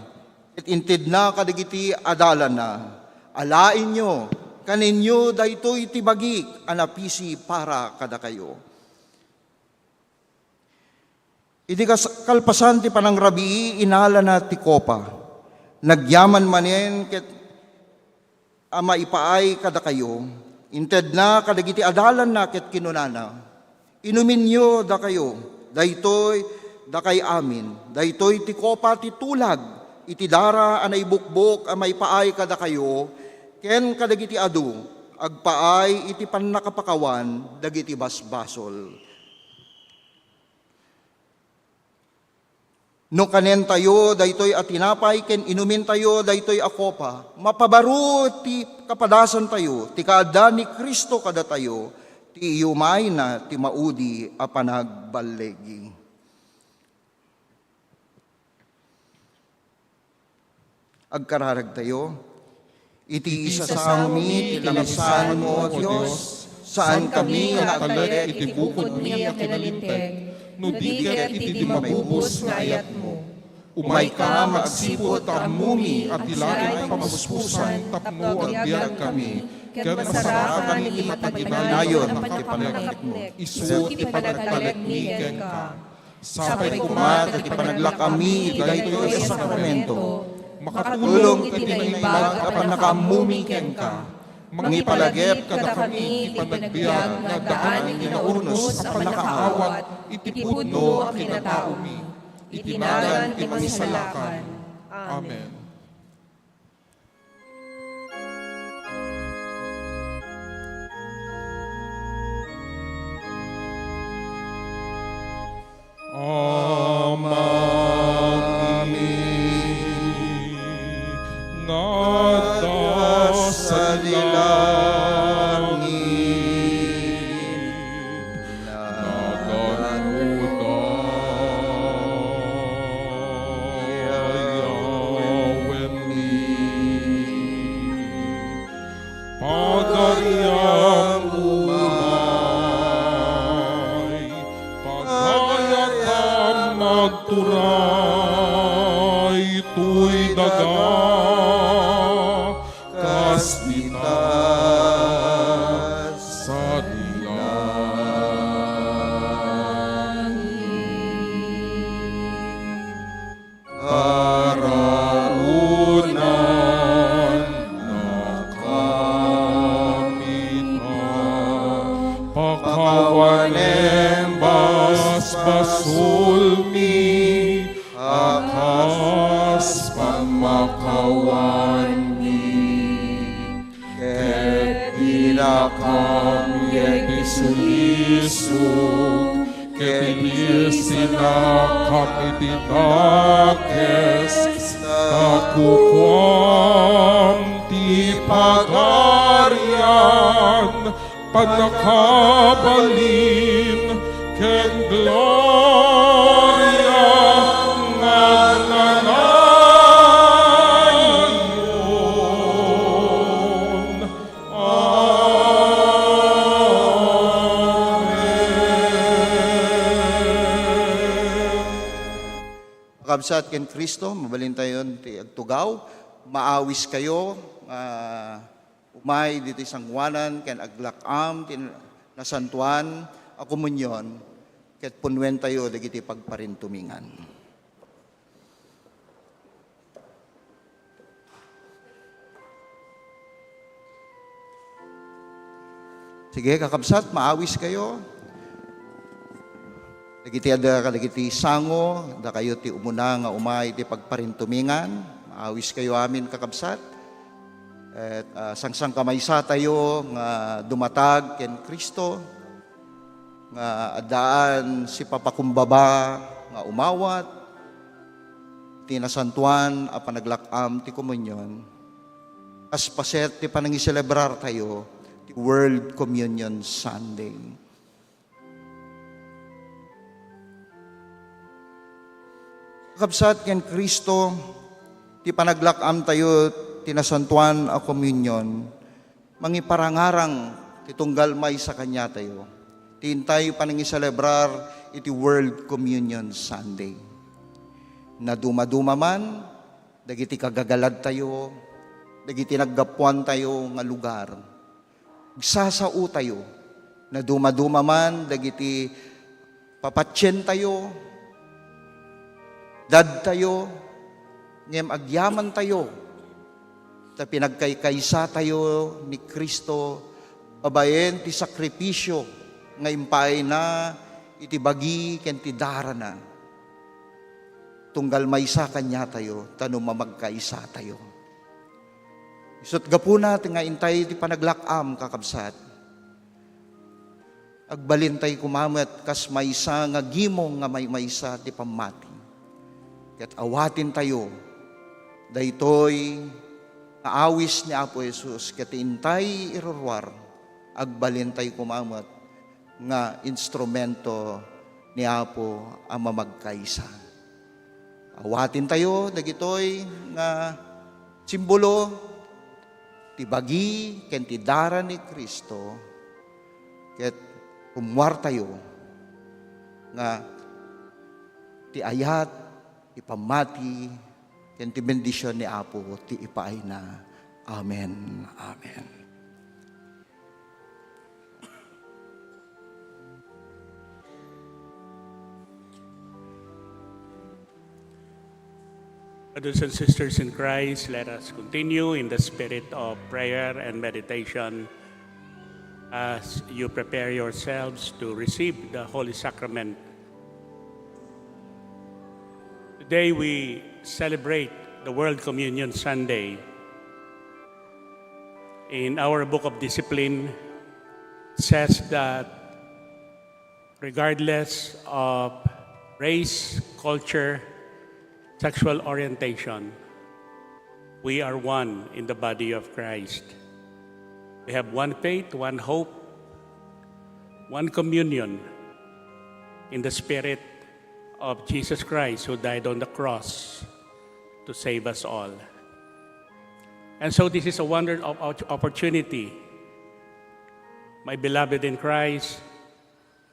ket intedna kadagiti adalanna, "Alaenyo, kanenyo, daytoy ti bagik a napisi para kadakayo." Idi kas-, kalpasan ti panangrabii, inalana ti kopa. Nagyaman manen ket a maipaay kadakayo, intedna kadagiti adalanna ket kinunana, "Inuminyo dakayo, daytoy dakay amin, daytoy ti kopa ti tulag iti dara a naibukbok a maipaay kadakayo ken kadagiti adu agpaay iti pannakapakawan dagiti basbasol." No kanentayo daytoy a tinapay ken inumentayo daytoy a kopa, mapabaro ti kapadasantayo ti kaadda ni Cristo kadatayo, ti iyumayna ti maudi a panagballigi. Agkararagtayo. Iti isasaomi ti nasanmo, O Dios, saankami nga agtalek iti bukodmi a kinalinteg, no di ket iti di mabubos nga ayatmo. Umayka, magsipud ta ammomi a ti laeng pamuspusan tapno agbiagkami, ket masarakan iti mataginayon a panagtalekmo, isu ti panagtalekmi kenka. Sapay koma ta ti panaglak-ammi iti daytoy a sakramento makatulong iti naimbag a pannakaammomi kenka. Mangipalagip kadakami iti panagbiag nga addaan iti naurnos a pannakaawat iti pudno a kinataomi. Iti nagan ti Mangisalakan. Amen. Amami nga adda sadi langit, naganmoda yawenmi. Pagariam umay, pagayatam agturay toy daga, kas dita sadi langit. Karaonan, awanmi, ket dinakam iti sulisog, ket isinakam iti dakes, ta kukuam ti pagarian, pannakabalin ken gloria nga nanayon. Amen. Kakabsat ken Cristo, mabalintayon ti agtugaw. Maawiskayo, ah, umay ditoy sangoanan ken aglak-am ti nasantoan a komunion, ket punnuentayo dagiti pagparintumingan. Sige, kakabsat, maawiskayo. Dagiti adda kadagiti sango, dakayo ti umuna nga umay iti pagparintumingan. Maawiskayo amin, kakabsat. Et, ah, sangsangkamaysatayo nga dumatag ken Cristo, nga addaan sipapakumbaba nga umawat ti nasantoan a panaglak-am ti komunion, kas paset ti panangiselebrartayo ti World Communion Sunday. Kakabsat ken Cristo, ti panaglak-amtayo ti nasantoan a komunion, mangiparangarang ti tunggal maysa kaniatayo, ti intay panangiselebrar iti World Communion Sunday. Nadumaduma man dagiti kagagaladtayo, dagiti naggapuantayo nga lugar. Agsasaotayo. Nadumaduma man dagiti papatientayo, dadtayo, ngem agyamantayo ta pinagkaykaysayo ni Cristo babaen ti sakripisio nga impaayna iti bagi ken ti darana. Tunggal maysa kaniatayo, ta no mamagkaysatayo. Isut' gapuna ti nga intay ti panaglak-am, kakabsat, agbalintay koma met kas maysa nga gimong nga maymaysa ti pammati. Ket awatintayo daytoy nga awis ni Apo Jesus ket intay iruruar, agbalintay koma met nga instrumento ni Apo a mamagkaysa. Awatintayo dagitoy nga simbolo ti bagi ken ti dara ni Cristo, ket rummuartayo nga ti ayat, ti pammati, ken ti bendision ni Apo ti ipaayna. Amen. Amen. Brothers and sisters in Christ, let us continue in the spirit of prayer and meditation as you prepare yourselves to receive the Holy Sacrament. Today we celebrate the World Communion Sunday. In our Book of Discipline, it says that regardless of race, culture, sexual orientation, we are one in the body of Christ. We have one faith, one hope, one communion in the Spirit of Jesus Christ who died on the cross to save us all. And so this is a wonder of op-, opportunity, my beloved in Christ,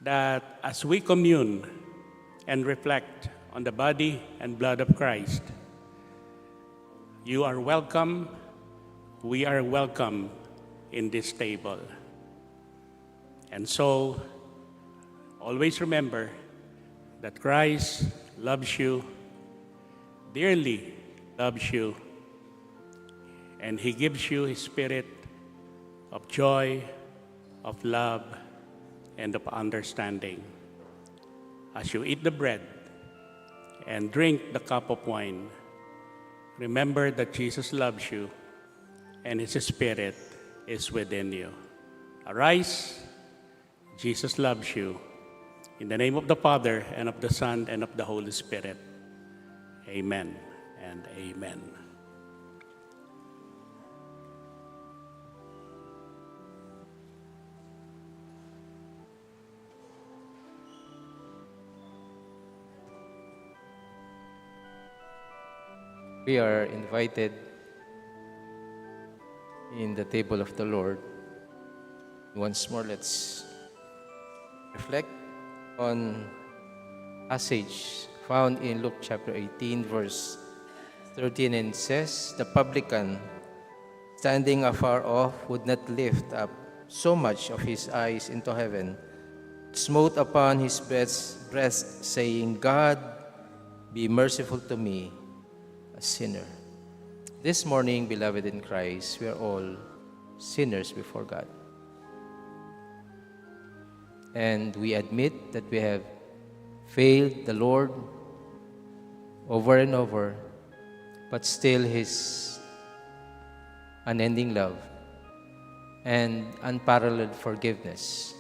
that as we commune and reflect on the body and blood of Christ, you are welcome, we are welcome in this table. And so, always remember that Christ loves you, dearly loves you, and He gives you His spirit of joy, of love, and of understanding. As you eat the bread and drink the cup of wine, Remember that Jesus loves you and His Spirit is within you. Arise, Jesus loves you. In the name of the Father, and of the Son, and of the Holy Spirit. Amen and amen. We are invited in the table of the Lord. Once more, let's reflect on passage found in Luke chapter eighteen, verse thirteen, and says, "The publican, standing afar off, would not lift up so much of his eyes into heaven, smote upon his breast, breast, saying, 'God, be merciful to me, a sinner.'" This morning, beloved in Christ, we are all sinners before God. And we admit that we have failed the Lord over and over, but still His unending love and unparalleled forgiveness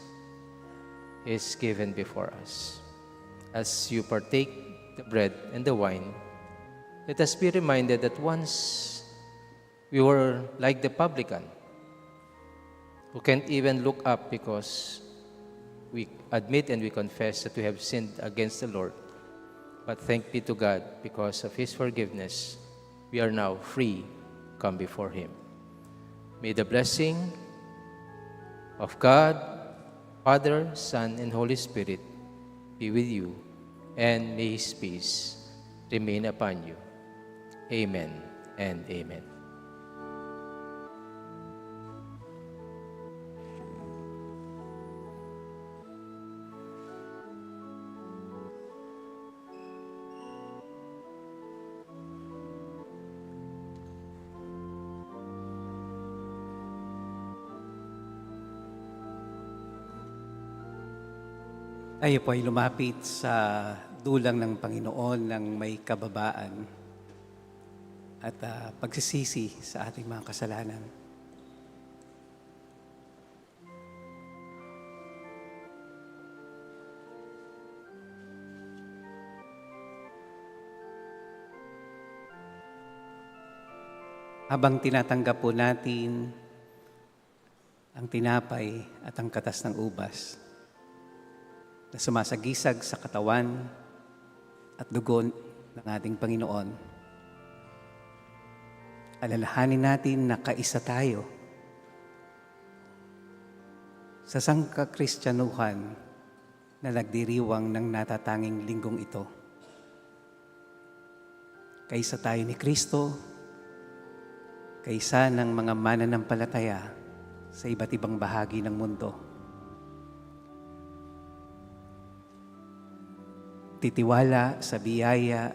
is given before us. As you partake the bread and the wine, let us be reminded that once we were like the publican, who can't even look up because we admit and we confess that we have sinned against the Lord. But thank be to God, because of His forgiveness, we are now free to come before Him. May the blessing of God, Father, Son, and Holy Spirit be with you, and may His peace remain upon you. Amen and amen. Tayo po ay lumapit sa dulang ng Panginoon ng may kababaan at, ah, pagsisisi sa ating mga kasalanan. Habang tinatanggap po natin ang tinapay at ang katas ng ubas na sumasagisag sa katawan at dugo ng ating Panginoon, alalahanin natin na kaisa tayo sa sangkakristyanuhan na nagdiriwang ng natatanging linggong ito. Kaisa tayo ni Kristo, kaisa ng mga mananampalataya sa iba't ibang bahagi ng mundo. Titiwala sa biyaya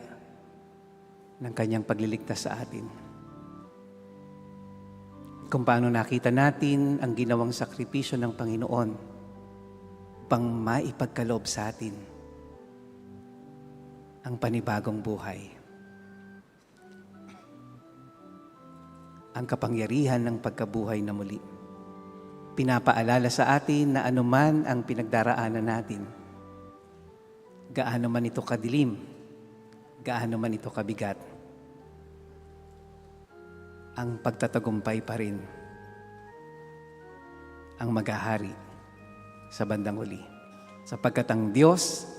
ng kanyang pagliligtas sa atin. Kung paano nakita natin ang ginawang sakripisyo ng Panginoon upang maipagkaloob sa atin ang panibagong buhay, ang kapangyarihan ng pagkabuhay na muli. Pinapaalala sa atin na anuman ang pinagdaraanan natin, gaano man ito kadilim, gaano man ito kabigat, ang pagtatagumpay pa rin ang maghahari sa bandang huli. Sapagkat ang Diyos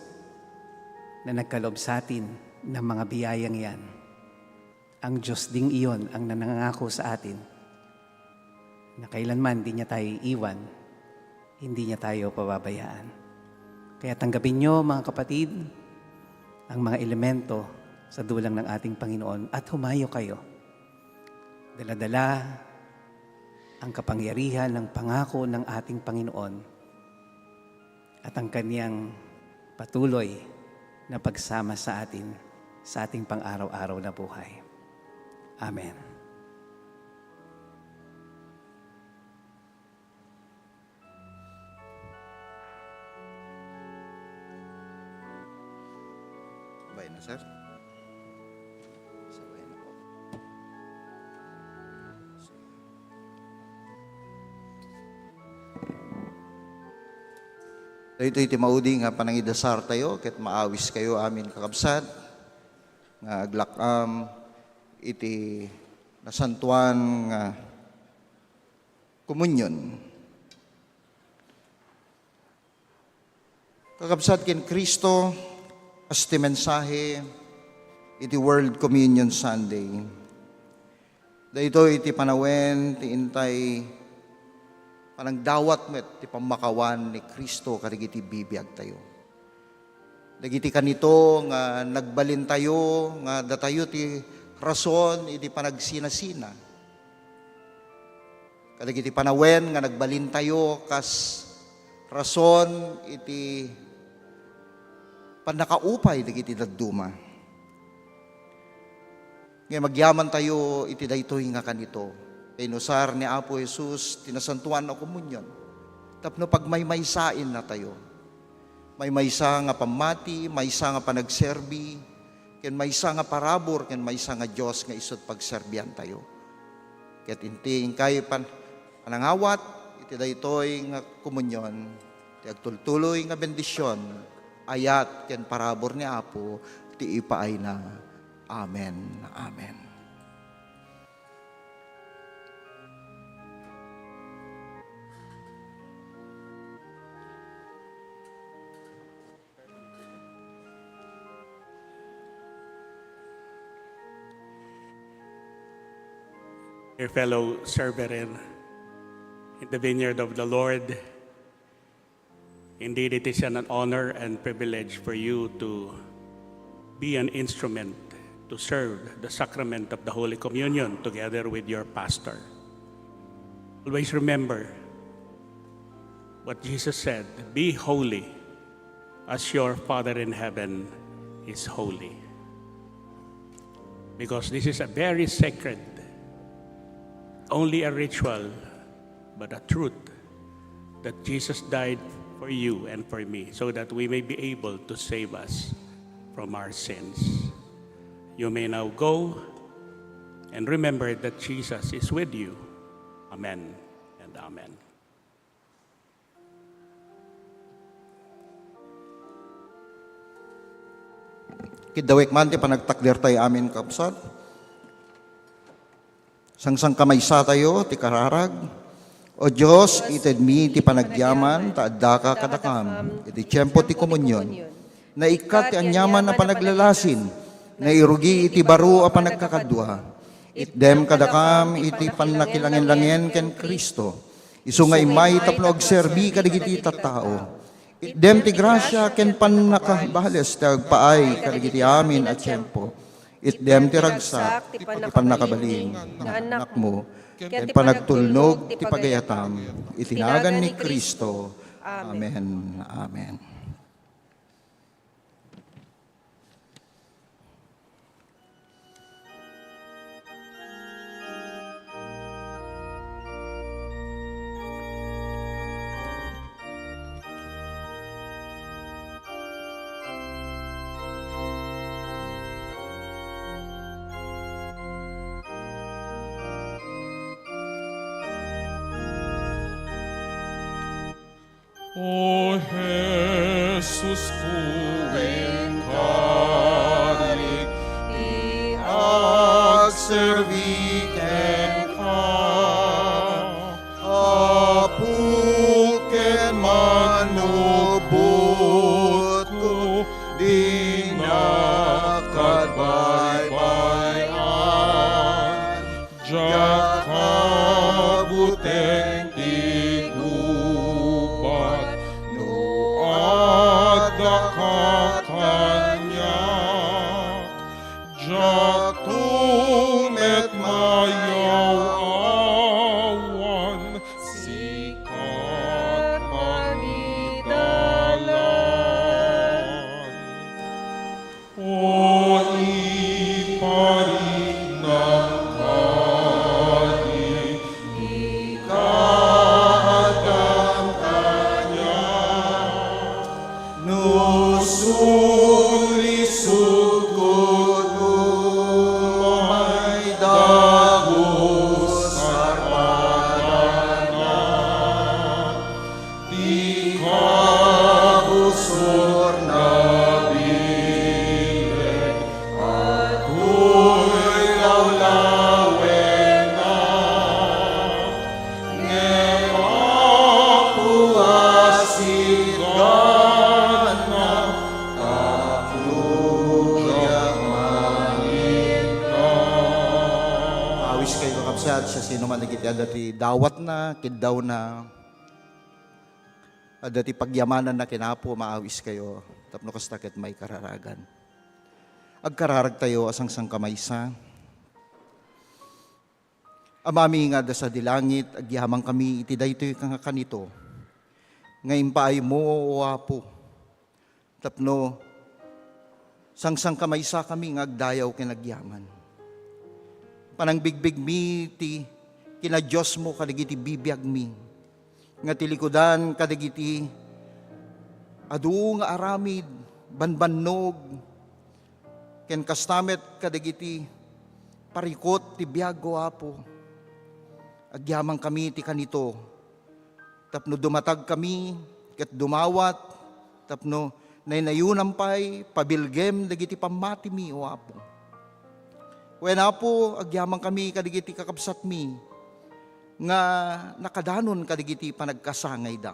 na nagkaloob sa atin ng mga biyayang yan, ang Diyos ding iyon ang nanangako sa atin na kailanman di niya tayo iiwan, hindi niya tayo pababayaan. Kaya tanggapin niyo, mga kapatid, ang mga elemento sa dulang ng ating Panginoon at humayo kayo. Dala-dala ang kapangyarihan ng pangako ng ating Panginoon at ang kaniyang patuloy na pagsama sa atin sa ating pang-araw-araw na buhay. Amen. Sabay na, sir. Sabay na po. Daytoy ti maudi nga panangidasartayo, ket maawiskayo amin, kakabsat, nga aglak-am iti nasantuan nga komunion. Kakabsat, ken Cristo, kas ti mensahe iti World Communion Sunday. Daytoy iti panawen ti intay panangdawat met ti pammakawan ni Cristo kadagiti bibiagtayo. Dagiti kanito nga nagbalintayo nga datayo ti rason iti panagsinasina. Kadagiti panawen nga nagbalintayo kas rason iti pannakaupay dagiti dadduma. Ngem agyamantayo iti daytoy nga kanito, ta inusar ni Apo Jesus ti Nasantoan a Komunion tapno pagmaymaysaennatayo. Maymaysa nga pammati, maysa nga panagserbi, ken maysa nga parabur, ken maysa nga Dios nga isu't pagserbiantayo. Ket inti inkay pan-, panangawat iti daytoy nga komunion, ti agtultuloy nga bendision, ayat ken parabur ni Apo ti ipaayna. Amen. Amen. Dear fellow server in the vineyard of the Lord, indeed, it is an honor and privilege for you to be an instrument to serve the sacrament of the Holy Communion together with your pastor. Always remember what Jesus said, "Be holy as your Father in heaven is holy." Because this is a very sacred, only a ritual, but a truth that Jesus died for you and for me so that we may be able to save us from our sins. You may now go and remember that Jesus is with you. Amen and amen. Kiddawek man ti panagtakdertayo amin, kabsat. Sangsangkamaysatayo ti kararag. O Dios, itedmi ti panagyaman ta addaka kadakam iti tiempo ti komunion. Naikkat ti aniaman a panaglalasin, nairugi iti baro a panagkakadua. Itdem kadakam iti pannakilangenlangen ken Cristo, isu nga immay tapno agserbi kadagiti tattao. Itdem ti grasia ken pannakabales ti agpaay kadagiti amin a tiempo. Itdem ti ragsak ti pannakabalin nga Anakmo, ken ti panagtulnog ti pagayatam. Iti nagan ni Cristo. Amen. Amen. O Jesus, kunkari ti agserbi kenka. Apo ken manubotko, dinakad baybay-an. Diak kabuteng ti gubat no addaka kaniak. Diakto met mayaw-awan, sika ti mangidalan. O ipariknam kadi, ikaadam kaniak, no sulisogko, no maidago Kayo, kakabsat, siasinoman dagiti adda ti dawatna, kiddawna, adda ti pagyamananna ken Apo, maawiskayo tapno kasta ket maikararagan. Agkararagtayo a sangsangkamaysa. Amami nga adda sadi langit, agyamankami iti daytoy nga kanito, nga impaaymo, O Apo, tapno sangsangkamaysakami nga agdayaw ken agyaman. Panangbigbigmi ti kinadiosmo kadagiti bibiagmi, nga ti likudan kadagiti adu nga aramid, banbannog, ken kasta met kadagiti parikut ti biag, O Apo. Agyamankami ti kanito, tapno dumatagkami ket dumawat, tapno naynayonam pay pabilgem dagiti pammatimi, O Apo. Wen, Apo, agyamankami kadagiti kakabsatmi nga nakadanon kadagiti panagkasangayda.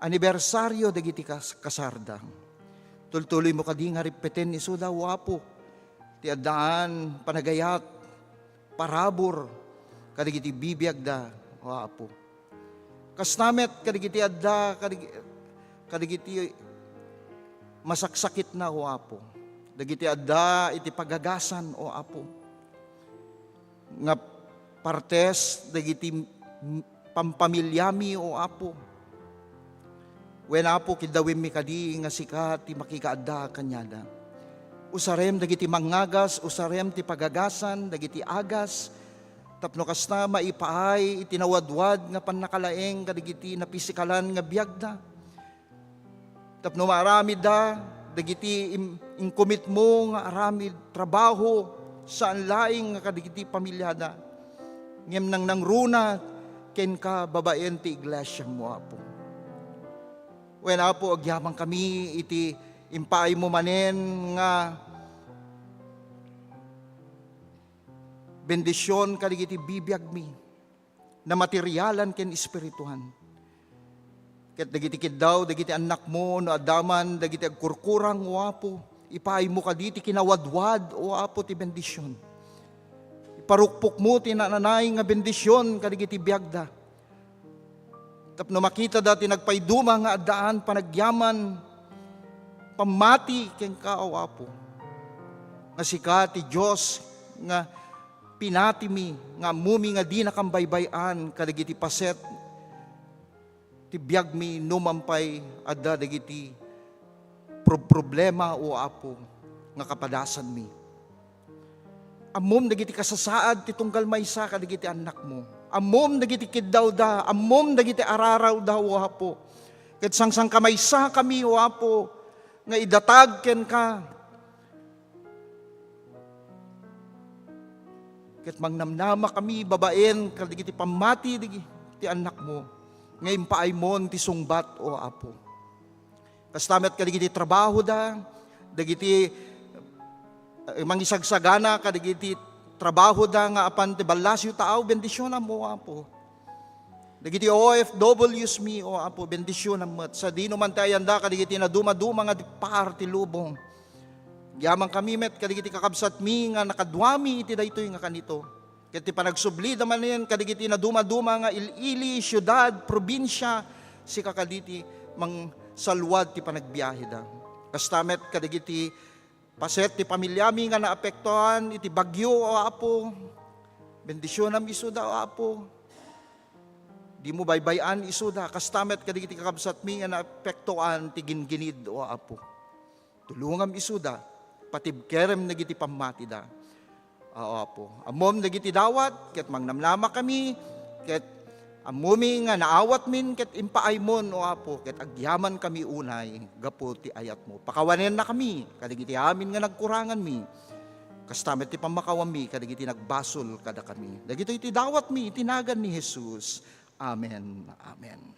Anibersario dagiti kas-, kasarda. Tultuloymo kadi nga rippeten isuda, O Apo, ti addaan panagayat, parabur kadagiti bibiagda, O Apo. Kasta met kadagiti adda, kadag-, kadagiti masaksakitna, O Apo. Dagiti adda iti pagagasan, O Apo, nga partes dagiti m-, pampamilyami, O Apo. Wen, Apo, kiddawemmi kadi nga sika ti makikaadda kaniada. Usarem dagiti mangngagas, usarem ti pagagasan dagiti agas, tapno kasta maipaay iti nawadwad nga pannakalaeng kadagiti napisikalan nga biagda. Tapno maaramidda dagiti im-, inkomitmo nga aramid, trabaho, saan laeng nga kadagiti pamiliada, ngem nangnangruna kenka babaen ti iglesiamo, Apo. Wen, Apo, agyamankami iti impaaymo manen nga bendision kadagiti bibiagmi, na materialan ken espirituan. Ket dagiti kiddaw, dagiti annakmo, no adda man dagiti agkurkurang, O Apo, ipaaymo kadi ti kinawadwad, O Apo, ti bendision. Iparukpokmo ti nananay nga bendision kadagiti biagda. Tapno makitada ti nagpayduma nga addaan panagyaman, pammati kenka, O Apo, nga sika ti Dios nga pinatimi, nga ammomi nga dinakam baybay-an kadagiti paset ti biagmi, numan pay adda dagiti pro-, problema, O Apo, nga kapadasanmi. Ammom dagiti kasasaad ti tunggal maysa kadagiti annakmo. Ammom dagiti kiddawda, ammom dagiti ararawda, O Apo. Ket sangsangkamaysakami, O Apo, nga idatag kenka. Ket mangnamnamakami babaen kadagiti pammati dagi-, ti annakmo, nga impaaymon ti sungbat, O Apo. Kasta met kadagiti trabahoda, dagiti, eh, mangisagsagana kadagiti trabahoda nga apan ti ballasiw taaw, bendisionam, O Apo. Dagiti O F Ws mi, O Apo, bendisionam met. Sadino man ti ayanda kadagiti nadumaduma nga di par ti lubong. Agyamankami met kadagiti kakabsatmi nga nakaduami iti daytoy nga kanito. Ket ti panagsublida manen kadagiti nadumaduma nga il-ili, siudad, probinsia, sika kaditi mangsalwad ti panagbiaheda. Kasta met kadagiti paset ti pamiliami nga naapektuan iti bagyo, O Apo. Bendisionam isuda, O Apo. Dimo baybay-an isuda, kasta met kadagiti kakabsatmi nga naapektuan ti ginginid, O Apo. Tulongam isuda, patibkerem dagiti pammatida. O Apo, ammom dagiti dawat, ket mangnamnamakami, ket ammomi nga naawatmin, ket impaaymon, O Apo, ket agyamankami unay gapu ti ayatmo. Pakawanennakami kadagiti amin nga nagkuranganmi, kasta met ti pammakawammi kadagiti nagbasol kadakami. Dagitoy ti dawatmi iti nagan ni Jesus. Amen. Amen.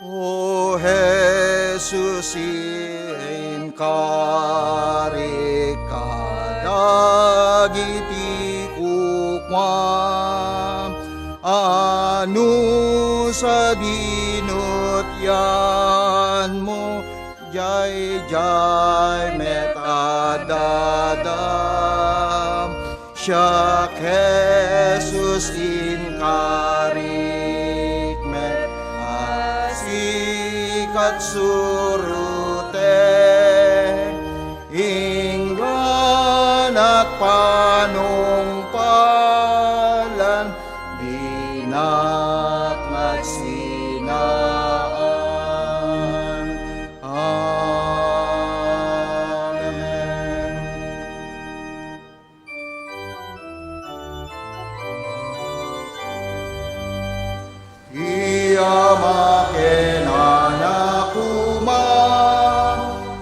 O Jesus, inkari kadagiti kukuam, anu sadino ti yanmo, jayjay met a dadam. Siak, Jesus, inkarik met a sika ti surotek, ingganak panungpalan, dinak nagsinaan. Amen. Ti Ama ken Anak koma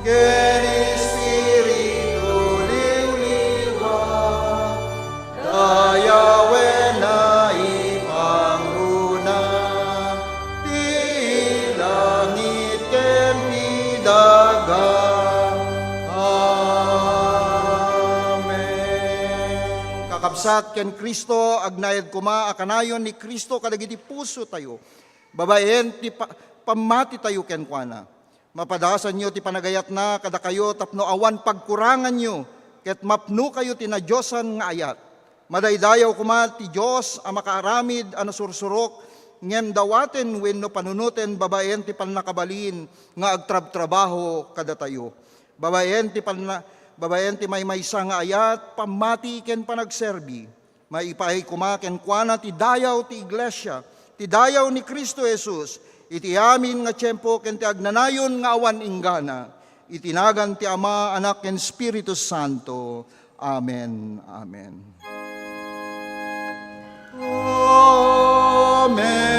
ken Espiritu Liwliwa, dayawenna, ipangruna ti langit ken ti daga. Amen. Kakabsat ken Cristo, agnayad koma a kanayon ni Cristo kadagiti pusotayo, babaen ti pa-, pammatitayo kenkuana. Mapadasanyo ti panagayatna kadakayo tapno awan pagkuranganyo ket mapnokayo ti nadiosan nga ayat. Madaydayaw koma ti Dios a makaaramid a nasursurok, ngem dawaten wenno panunoten babaen ti pannakabalin nga agtrabtrabaho kadatayo. Babaen ti panna-, babaen ti maymaysa nga ayat, pammati ken panagserbi. Maipaay koma kenkuana ti dayaw ti iglesia, ti dayaw ni Cristo Jesus, iti amin nga tiempo ken ti agnanayon nga awan inggana, iti nagan ti Ama, Anak, ken Espiritu Santo. Amen. Amen. Amen.